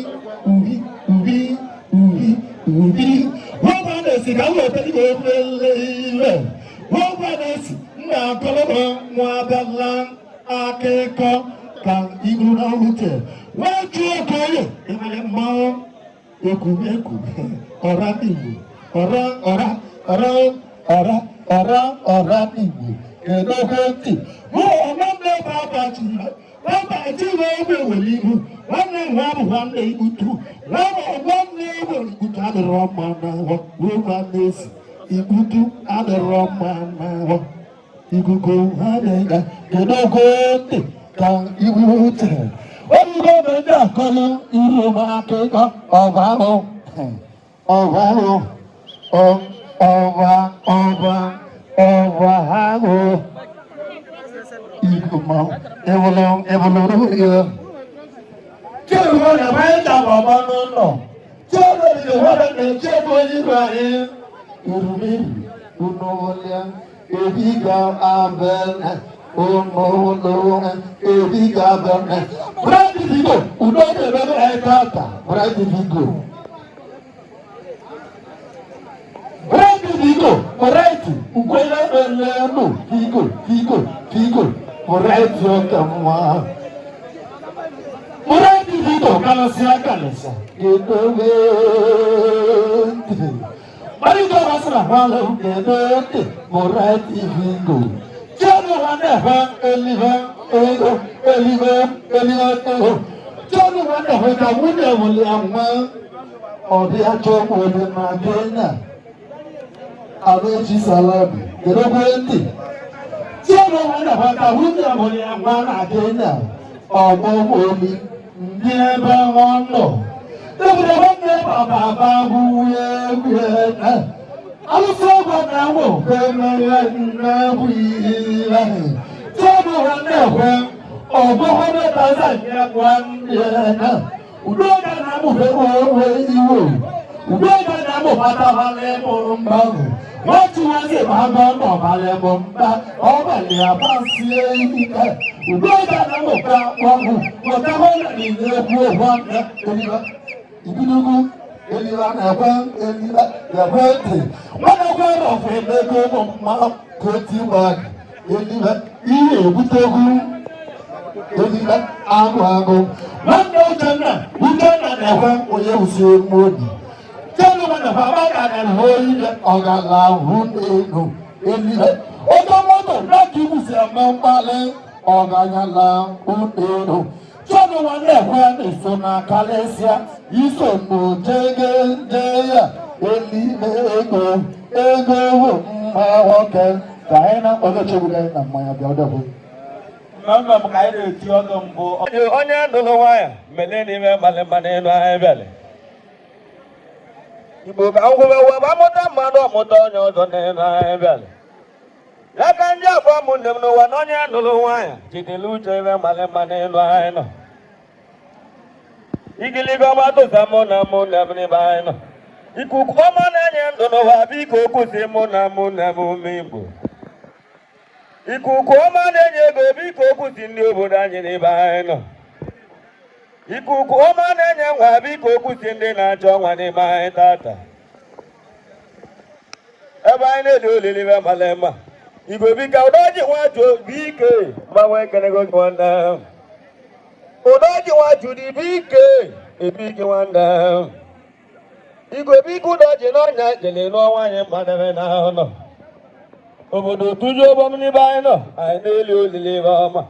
Speaker 1: ubi ubi ubi ubi. Wọ́n bá na-esi ka m weta ihe obele ile. Wọ́n bá na-esi nna akọlọba nwa abịala akịkọ ka iguru na ute. Wọ́n jụọ okoye emere mmanwụ ekwumekwu ọra n'Igbo ọra ọra ọra ọra ọra ọra n'Igbo kedu ekwentị mụ nwanne m abachi abachi wee egbe were ihu nwanne m bụ nwanne igbutu nwanne egbe igbutu adịrọ mma n'ahụ ruo nwanne esi igbutu adịrọ mma n'ahụ ikuku ha na-aga kedu ekwentị ka igbu tere obido na-eji akọlụ iru m akịkọ ọba ahụ ọba ahụ ọba ọba ọba ahụ ikuku ewulu ewulu ya chielu na anyị ka ọgbọ n'ụlọ chielu na na-echekwa onye iru anyị irumiri unu ebi ga abịa unu ebi ga abịa bright vigo udo ga-emebe anyị tata bright vigo bright vigo bright nkwele elenu vigo vigo vigo bright ọka nwa bright vigo kalịsịa kalịsịa ga-edobe ntị Marito rasra wale ugede bright vigo Chienu ha na-efe elive ego elive elive ego Chienu ha na-efe ka nwunye wuli anwa ọbịa chọọ obi na Kenya Amechi Salabi kedu ekwentị Chienu ha na-efe ka nwunye wuli anwa na Kenya ọmụmụ omi ndị ebe ọ nọ ebere nwanne baba bụ egwu alụsị ọgwụ na nwụ emeghe nne bụ ihe Chienu ha na-ekwe ọgbọghọ Tanzania nwanne ya udo ga na-amụbe onwe iwe Ugbo na mụ batabalị mụ mgbanwe. Nwachukwu baba nọbalị mụ mba, ọbalị abasie ike. Ugbo na mụ ka kpọgwụ, mụta hụ na niile ekwu nwanne elibe. Ibidogo elibe na-ekwe elibe ekwe ntị. Nwanne kwe rọfụ emego ụmụ mma 20 bag elibe ihe ebutegwu elibe agụ agụ. Nwanne Uchenna, Uchenna na-ekwe onye wusie mmodi. Tẹ́lú wọn nàfà bá kàdé lórí ọ̀gá làwọn nínú elibe. Ojú mọ́tò láti wùsì ẹ̀mọ́ ń palẹ̀ ọ̀gá yẹn làwọn nínú. Tẹ́lú wọn na-ekwe nso na kalịsịa iso n'ojege ya elibe ego ego bụ mma nwoke ka anyị na-akpọgo chegbu anyị na mmanya bịa ọdọbụ.
Speaker 4: Mmemme m ka anyị na-eti ọnụ mbụ. Onye nụrụ nwanyị mele n'ime mmalị mma n'elu anyị bịalị. Igbo ka ngwụbe wee amụta mmadụ ọmụta onye ọzọ n'elu anyị bịalị. N'aka ndị agwa ụmụnne m n'ụwa na onye nụrụ nwaanyị jidere uche ebe mmalị mma n'elu anyị nọ. Igiliga ọma tụsa mụ na ụmụnne m n'ebe anyị nọ. Ikuku ọma na-enye ndụ n'ụwa, biko kwụsị mụ na ụmụnne m ume Igbo. Ikuku ọma na-enye ego, biko kwụsị ndị obodo anyị n'ebe anyị nọ. Ikuku ọma na-enye nwa, biko kwụsị ndị na-achọ nwa n'ime anyị tata. Ebe anyị na-eli olili be mara mma. Igwe biko ụdọji nwa juo bike mgbanwe ekenego gị nwanne m. Ụdọji nwa judi bike ebike nwanne m. Igwe biko ụdọji n'ọnya jele nụọ nwaanyị mmadebe na ụlọ. Obodo tuju ụbọm n'ebe anyị nọ, anyị na-eli olili ebe ọma.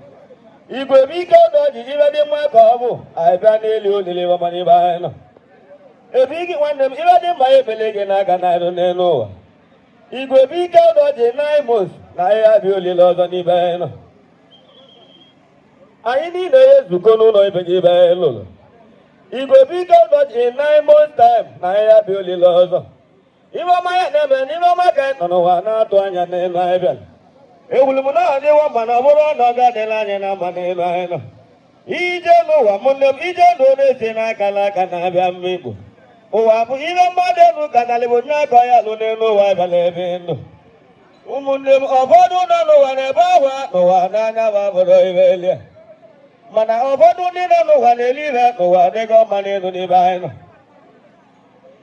Speaker 4: Igwe biko ụdọji ibe dị mma ka ọ bụ anyị bịa na-eli olili ebe ọma n'ebe anyị nọ. Ebigi nwanne m, ibe dị mma ebele gị n'aka na-arụ n'elu ụwa. Igwe biko ụdọji 9 months na anyị abịa olili ọzọ n'ibe anyị nọ. Anyị niile ya ezukọ n'ụlọ ibe gị ebe anyị lụrụ. Igwe biko ụdọji in 9 months time na anyị abịa olili ọzọ. Ibe ọma ya na-eme n'ibe ọma ka anyị nọ n'ụwa na-atụ anya n'elu anyị bịara. Ewulu m na ọdịwo mma na ọ bụrụ na ọ ga-adịla anyị na mma n'elu anyị nọ. Ije n'ụwa m nne m, ije n'ụwa na-esi n'aka n'aka na-abịa mma Igbo. Ụwa bụ ihe mmadụ elu katalị bụ nye aka ya lụ n'elu ụwa bịara ebe ndụ. Ụmụnne m, ụfọdụ nọ n'ụwa na-ebe akwa n'ụwa n'anya ma bụrụ ibe elie. Mana ụfọdụ ndị nọ n'ụwa na-eli ihe n'ụwa dịga mma n'elu n'ebe anyị nọ.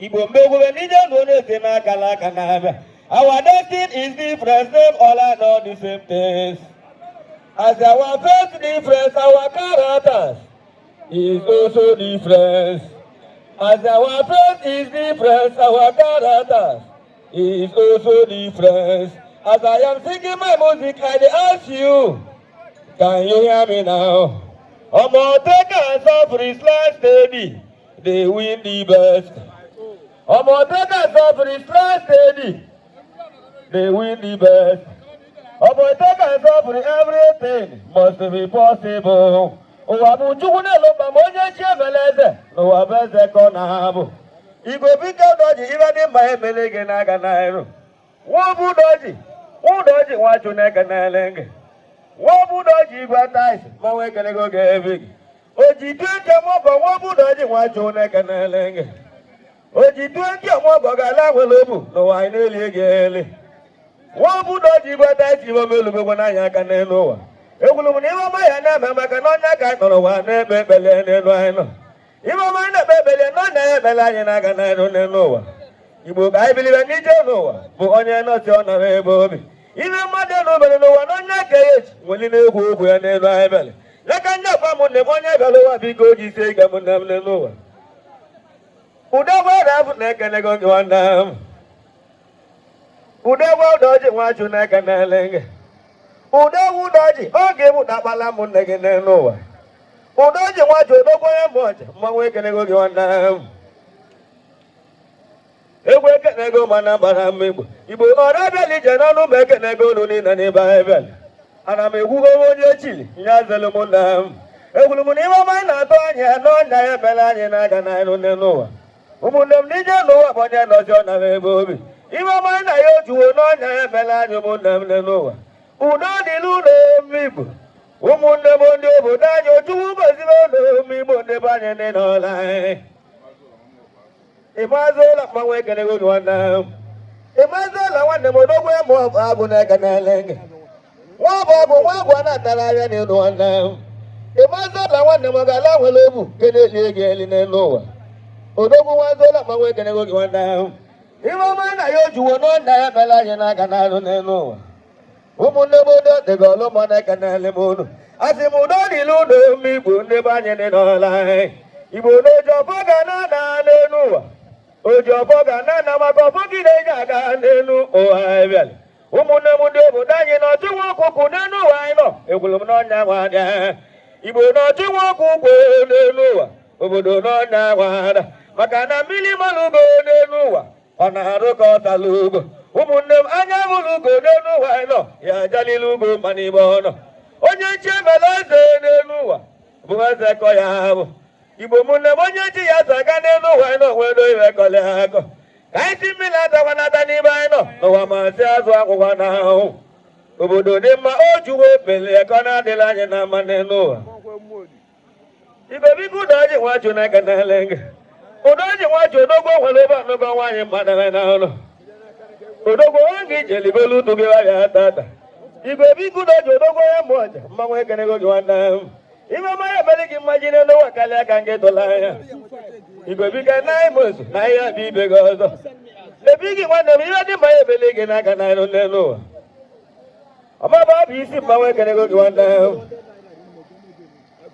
Speaker 4: Igbo mgbe n'ije ndụ na-esi n'aka n'aka na-abịa. Our destiny is different, same all are not the same things. As our face different, our characters is also different. As our face is different, our characters is also different. As I am singing my music, I dey ask you, can you hear me now? Omo take and suffer is life steady, they win the best. Omo take and suffer is life steady, they win the best. Omo take and suffer, everything must be possible. Ụwa bụ Chukwu na-elu mba ma onye chi emele eze n'ụwa bụ eze ka ọ na-abụ. Igwe biko doji ibe dị mma emele gị n'aka n'iru. Nwa bụ doji, nwa doji nwa Chineke na-ele gị. Nwa bụ doji igwe taisi ma nwee ekele gị oge ebe gị. Oji ike mọgọ nwa bụ doji nwa Chineke na-ele gị. Oji 20 ọmọgọ ga-ala nwere obu n'ụwa anyị na-eli gị eli. Nwa bụ doji igwe taisi ibe omelubegwe n'anya aka n'elu ụwa. Ekwuru m na ihe ọma ya na-eme maka na ọnya ka anyị nọrọ ụwa na-ekpe ekpele n'elu anyị nọ. Ihe ọma anyị na-ekpe ekpele na ọnya ya ekpele anyị na-aga n'elu n'elu ụwa. Igbo ka anyị bilibe n'ije n'ụwa bụ onye nọsi ọ nọrọ ebe obi. Ihe mmadụ elu n'ụwa na onye ka ya eji nweli na-ekwu okwu ya n'elu anyị bịara. N'aka ndị akwa m nne m, onye bịara ụwa biko ji ise ike m nne m n'elu ụwa. Udo gwara abụ na-ekele gị nwanne m. Udo gwa ụdọji nwa Chineke na-ele gị. Udo ụdọji oge bụ dakpala m nne gị n'elu ụwa. Udoji nwa ji odogwu onye mbụ ọchị mmanwụ ekenego gị nwanne m. Egwu ekenego mana gbara m Igbo. Igbo ọrụ abịala ije n'ọnụ ma ekenego unu niile n'ebe anyị bịala. Ana m ekwugo onye chili ya zelu m nna m. Ekwuru m na ihe ọma anyị na-atụ anya n'ọnya ya emela anyị na-aga n'elu n'elu ụwa. Ụmụnne m, n'ije n'ụwa bụ onye nọzi ọ nara ebe obi. Ihe ọma anyị na ya ojuwo n'ọnya ya emela anyị ụmụnne m n'elu ụwa. Udo dịrị ụlọ Igbo. Ụmụnne m ndị obodo anyị, Ojukwu gozibe ụlọ Igbo ndị be anyị ndị n'ọla anyị.
Speaker 5: Ịmazị ụlọ mmanwụ ekenego gị nwanne m. Ịmazị ụlọ nwanne m odogwu emu agụ na-ekenele gị. Nwa bụ agụ nwa agụ a na-atara ahịa n'elu nwanne m. Ịmazị ụlọ nwanne m ga-ala nwere obu nke na-eli gị eli n'elu ụwa. Odogwu nwazi ụlọ mmanwụ ekenego gị nwanne m. Ihe ọma na ya ojuwo n'ọnya ya mere anyị n'aka n'alụ n'elu ụwa. Ụmụnne m udo dịga ọlụ mọ na-ekenele m unu. Asị m udo dịrị unu mma Igbo ndị be anyị dị n'ọla anyị. Igbo na oji ọfọ ga na-ana n'elu ụwa. Oji ọfọ ga na-ana maka ọfọ gị na-eji aga n'elu ụwa anyị bịara. Ụmụnne m ndị obodo anyị na-ọchụ nwa ọkụkụ n'elu ụwa anyị nọ. Ekwuru m n'ọnya nwa ada. Igbo na-ọchụ nwa ọkụkụ n'elu ụwa. Obodo n'ọnya nwa ada. Maka na mmiri mara ugo n'elu ụwa. Ọ na-arụ ka ọ tara ugo. Ụmụnne m anya bụrụ ugo n'elu ụwa anyị nọ. Ya ajalila ugo ma n'ime ọ nọ. Onye chi emela eze n'elu ụwa bụ eze kọ ya bụ. Igbo mụnne m onye chi ya zaga n'elu ụwa anyị nọ nwere iwe kọlị akọ. Ka anyị si mmiri atakwanata n'ime anyị nọ n'ụwa ma sị azụ akwụkwọ na ahụhụ. Obodo dị mma o juwo pele ka ọ na-adịla anyị na mma n'elu ụwa. Igwe biko ụdọji nwa ju na ekenele gị. Ụdọji nwa ju odogwo nwere ebe ọnụgọ nwaanyị mmadụ na ụlọ. Odogwo nwa gị jeligolu utu gị ya tata. Igwe biko ụdọji odogwo ya mụ ọja mmanwụ ekenego gị nwanne m. Ime ọma ya mere gị mma ji n'elu ụwa karịa ka nke tụrụ anya. Igwe biko na imozu na ihe bụ ibe gị ọzọ. Ebi gị nwanne m ihe dị mma ya ebele gị n'aka na n'elu ụwa. Ọmaba bụ isi mmanwụ ekenego gị nwanne m.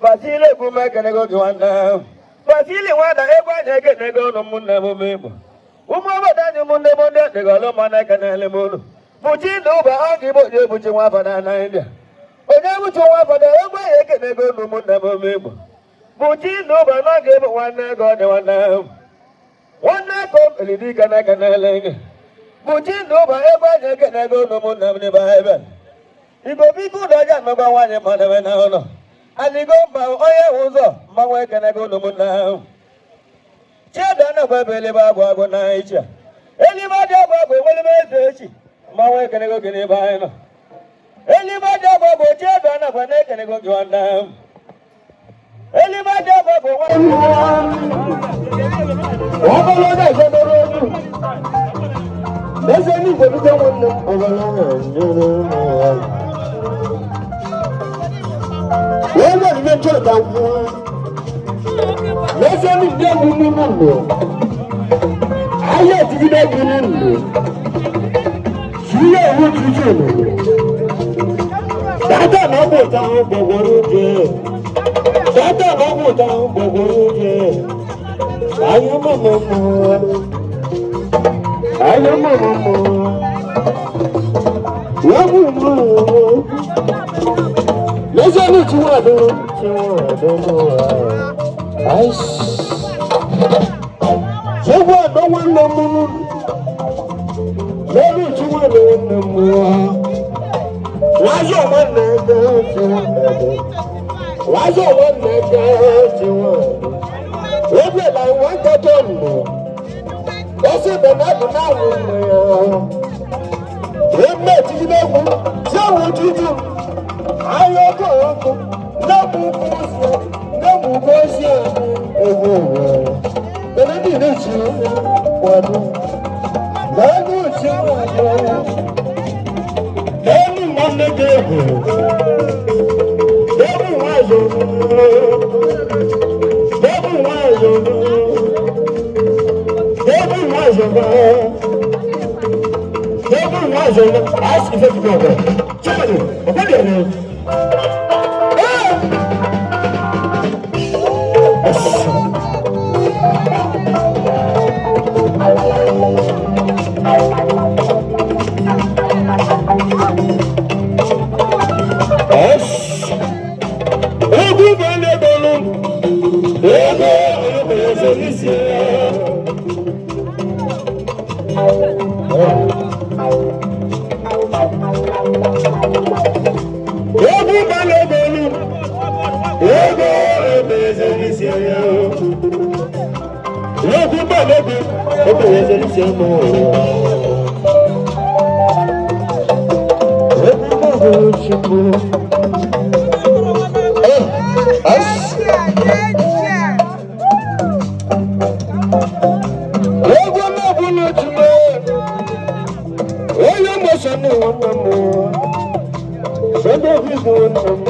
Speaker 5: Basili egwu m ekenego gị nwanne m. Basili nwada egwu anyị ekenego ụnụ ụmụnne m ụmụ Igbo. Ụmụ obodo anyị ụmụnne m ndị dịgọlụ mma na-ekenele m ụnụ. Bụchi ndụ ụba ọ ga igbo onye buchi nwa afọ na Naịjirịa. Onye buchi nwa afọ na egwu anyị ekenego ụnụ ụmụnne m ụmụ Igbo. Bụchi ndụ ụba na ọ ga-ebu nwanne ego ọ dị nwanne m. Nwanne ka o meliri ike na-ekenele gị. Bụchi ndụ ụba egwu anyị ekenego ụnụ ụmụnne m n'ebe ebe. Igbo biko ụlọ ọja anọgọ nwaanyị mmadụ na ụlọ. Aligo mba onye hụ ụzọ mmanwụ ekenego ụnụ ụmụnne ahụ. Chiedu anagba ebe elebe agwụ agwụ na echi a. Elebe adị agwụ agwụ enwelebe eze echi. Mmanwụ ekenego gị n'ebe anyị nọ. Elebe adị agwụ agwụ chiedu anagba na-ekenego gị nwanne ahụ. Elebe adị agwụ agwụ nwanne.
Speaker 1: Ọbọlọ́dẹ ìjọba ojú. Lẹ́sẹ̀ ní ìgbòmíjọ́ wọn ní ọbọlọ́dẹ ìjọba ojú. Wọ́n wà ní mẹ́jọ ìta wọ́n. Lẹ́sẹ̀ ní ìdẹ́gun nínú nù. Ayé ti dídẹ́gun nínú nù. Sílẹ̀ owó tuntun nù. Dátà náà kò táwọn gbogbo jẹ. Dátà náà kò táwọn gbogbo jẹ. Ayé mọ̀mọ́ mọ́. Ayé mọ̀mọ́ mọ́. Wọ́n mú mọ́. Lọ́sẹ̀ ní tí wọ́n àdúró tí wọ́n àdúró àìsí. Ṣé wọ́n àdó wọn lọ mú mú? Lórí tí wọ́n lọ mú mú wa. Wáyọ̀ wọn nà ẹgbẹ́ tí wọ́n ẹgbẹ́. Wáyọ̀ wọn nà ẹgbẹ́ tí wọ́n ẹgbẹ́. Ebi la wọn kẹtọ nù. Ẹsẹ̀ Bẹ̀nàdù náà wù mí ọ́. Èmi ti lẹ́wù tí àwọn dúdú. Ayọ́kọ̀ ọkọ̀ lẹ́mú kó sí ẹ lẹ́mú kó sí ẹ ewu rẹ̀. Bẹ̀nàdù ní ìtì wọ̀nù. Lẹ́nu ìtì wọ̀nù. Lẹ́nu mọ́lẹ́gẹ̀ ẹ̀hù. Lẹ́nu wáyọ̀. Lẹ́nu wáyọ̀. Lẹ́nu wáyọ̀. Lẹ́nu wáyọ̀. Ask if you go there. Chicken, ọ̀gbẹ́ni ẹ̀rọ. Egwu bụ ego ego eze n'isi Egwu bụ ego ego eze n'isi Egwu bụ ego eze n'isi Egwu bụ Chukwu.
Speaker 5: Sunday nwanne m. Sunday big nwanne m.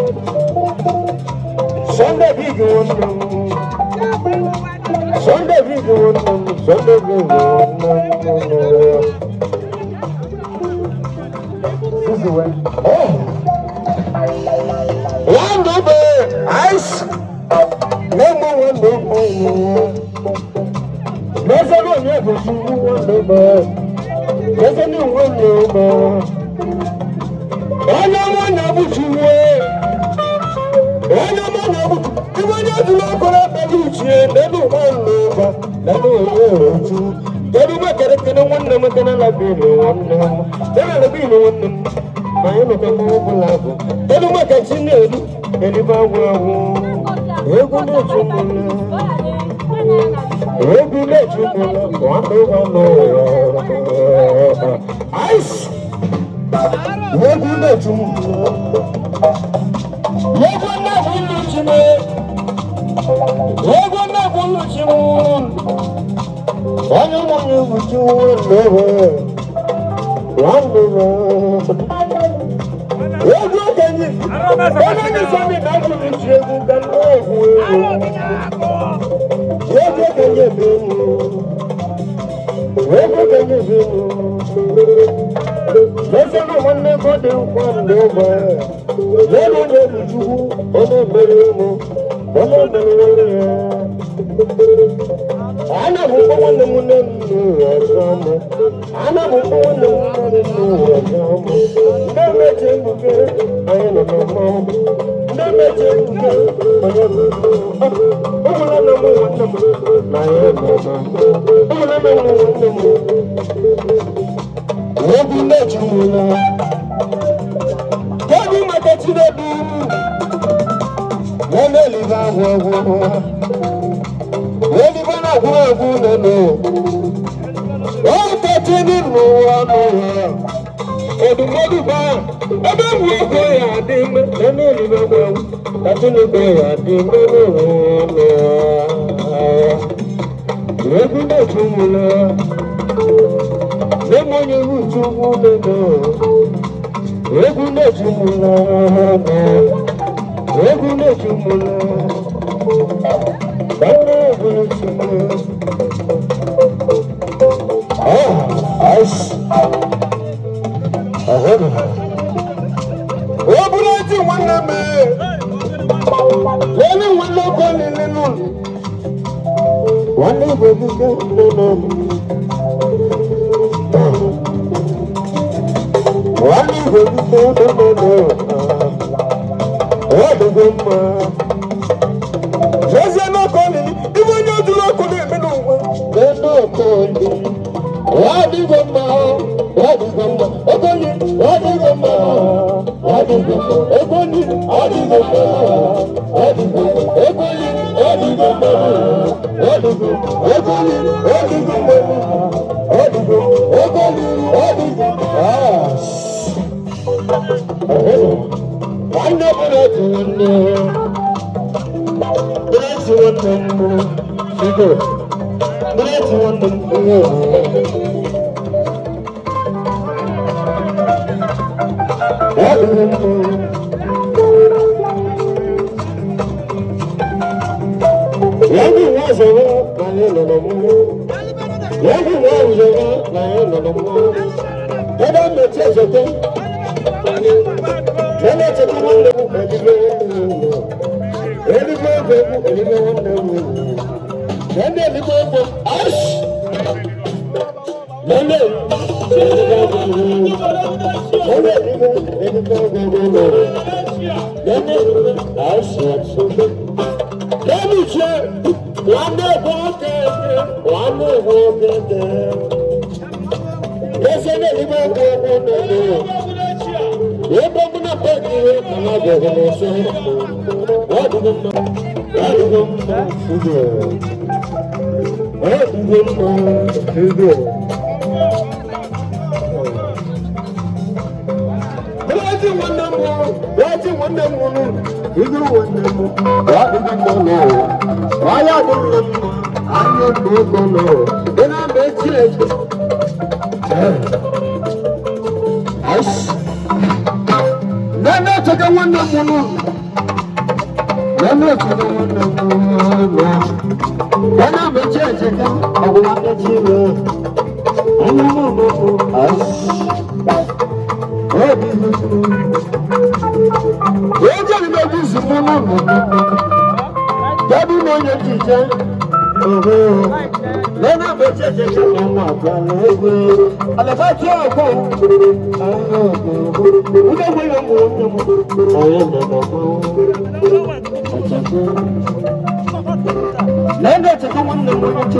Speaker 5: Sunday big nwanne m. Sunday big nwanne m. Sunday big nwanne m. Oh. Nwanne be ice. Nne m nwanne m. N'eze onye bụ Chukwu nwanne m. N'eze nwanne m. Onye ọma na-abụ Chukwu. Onye ọma na-abụ Ibe onye dị n'okoro ekpere uchie n'elu nwanne ụba n'elu onye otu. Kedu mgbe kere nwanne m kene la bili nwanne m. Kene la bili nwanne m. Ma anyị nọkọ mmanwụ bụla bụ. Kedu mgbe ka chi na-eru elibe agwụ agwụ. Egwu na-echu mmụọ. Egwu na-echu mmụọ. Nwanne nwanne ụwa. Ice! Egwu na-echu mmụọ. Egwu na-egwu nluchi m. Egwu na-egwu nluchi m. Onye nwunye egwuchi nwanne m. Nwanne m. Egwu okenye. Onye na-esoni na-agụ nluchi egwu ka na-egwu egwu. Egwu okenye bi m. Egwu okenye bi m. Lẹ́sẹ̀nù nwanne m dị nkwa ndị ụgbọ. Lẹ́nu onye bụ Chukwu, onye mere mụ, onye mere nwanne ya. Ana m mkpọ nwanne m nne m ọzọ mụ. Ana m mkpọ nwanne m nne m ọzọ mụ. Ndị meche mbuke, anyị nọ na mmanwụ. Ndị meche mbuke, onye bụ ụmụnne m nwanne m na ya nọ na ụmụnne m nwanne m. Egwu na-echumụla. Kedu maka Chinedu? Nene elibe agwụ agwụ. Elibe na-agwụ agwụ nene. Ọkachi n'ụwa n'ụwa. Odumọdụ ba ebe m nwoke ya adị mma. Nene elibe agwụ agwụ. Ka Chineke ya adị mma n'ụwa n'ụwa. Egwu na-echumụla. Nne onye bụ Chukwu nene. Egwu na-echumụla. Egwu na-echumụla. Nne egwu na-echumụla. Oh, ice. Ahụrụ. Ọ bụrụ eti nwanne m. Lẹ́nu nwanne ọkọ niile n'ụlọ. Nwanne Igbo dike nne m. Nwanne Igbo dike nne m. Ọ dịgo mma. Jezie n'ọkọ niile, ibe onye ojuru ọkụ na-eme n'ụwa. N'ebe ọkọ niile. Ọ dịgo mma. Ọ dịgo mma. Ọkọ niile, ọ dịgo mma. Ọ dịgo mma. Ọkọ niile, ọ dịgo mma. Ọ dịgo mma. Ọkọ niile, ọ dịgo mma. Ọ dịgo mma. Ọkọ niile, ọ dịgo mma. Ọ dịgo mma. Ọkọ niile, ọ dịgo mma. Ah. Nwanne bụrụ otu nwanne. Bụrụ otu nwanne m. Biko. Bụrụ otu nwanne m. Ọ dịgo mma. Yangu nwa zọrọ na anyị nọ na mmụọ. Yangu nwa zọrọ na anyị nọ na mmụọ. Ebe a na-eche ezote. Nene echeta nwanne m elibe nwanne m. Elibe ego m elibe nwanne m. Nene elibe ego ash. Nene elibe ego m. Nene elibe elibe ego m. Nene elibe ash ash. Nene uche nwanne bụ okeke nwanne bụ okeke. Ese na elibe ego m nene. Ebe mụ na peki ihe ka ha bịara n'ọsọ. Ọ dịgo mma. Ọ dịgo mma. Ugo. Ọ dịgo mma. Ugo. Bụrụ nwanne m bụrụ nwanne m nụ Igu nwanne m ọ dịgo mma n'ụwa. Ọya adịghị mma. Anya mgbe ego n'ụwa. Ị na-ama echi echi.
Speaker 1: Ice. Nene cheke nwanne m nụ. Nene cheke nwanne m nụ. Nene mechi echeke ọgwụ nwanne chi nụ. Nene m nụ. Ice. Obi nụ. Oje ni mebi zumu nụ nụ. Kedu na onye jije? Oho. Nene mechi echeke ọgwụ abụọ n'egwu. Alaba tí ọkọ. Ụdọ nwere ụmụ nne m. Onye nọ. Nene cheke nwanne m onye.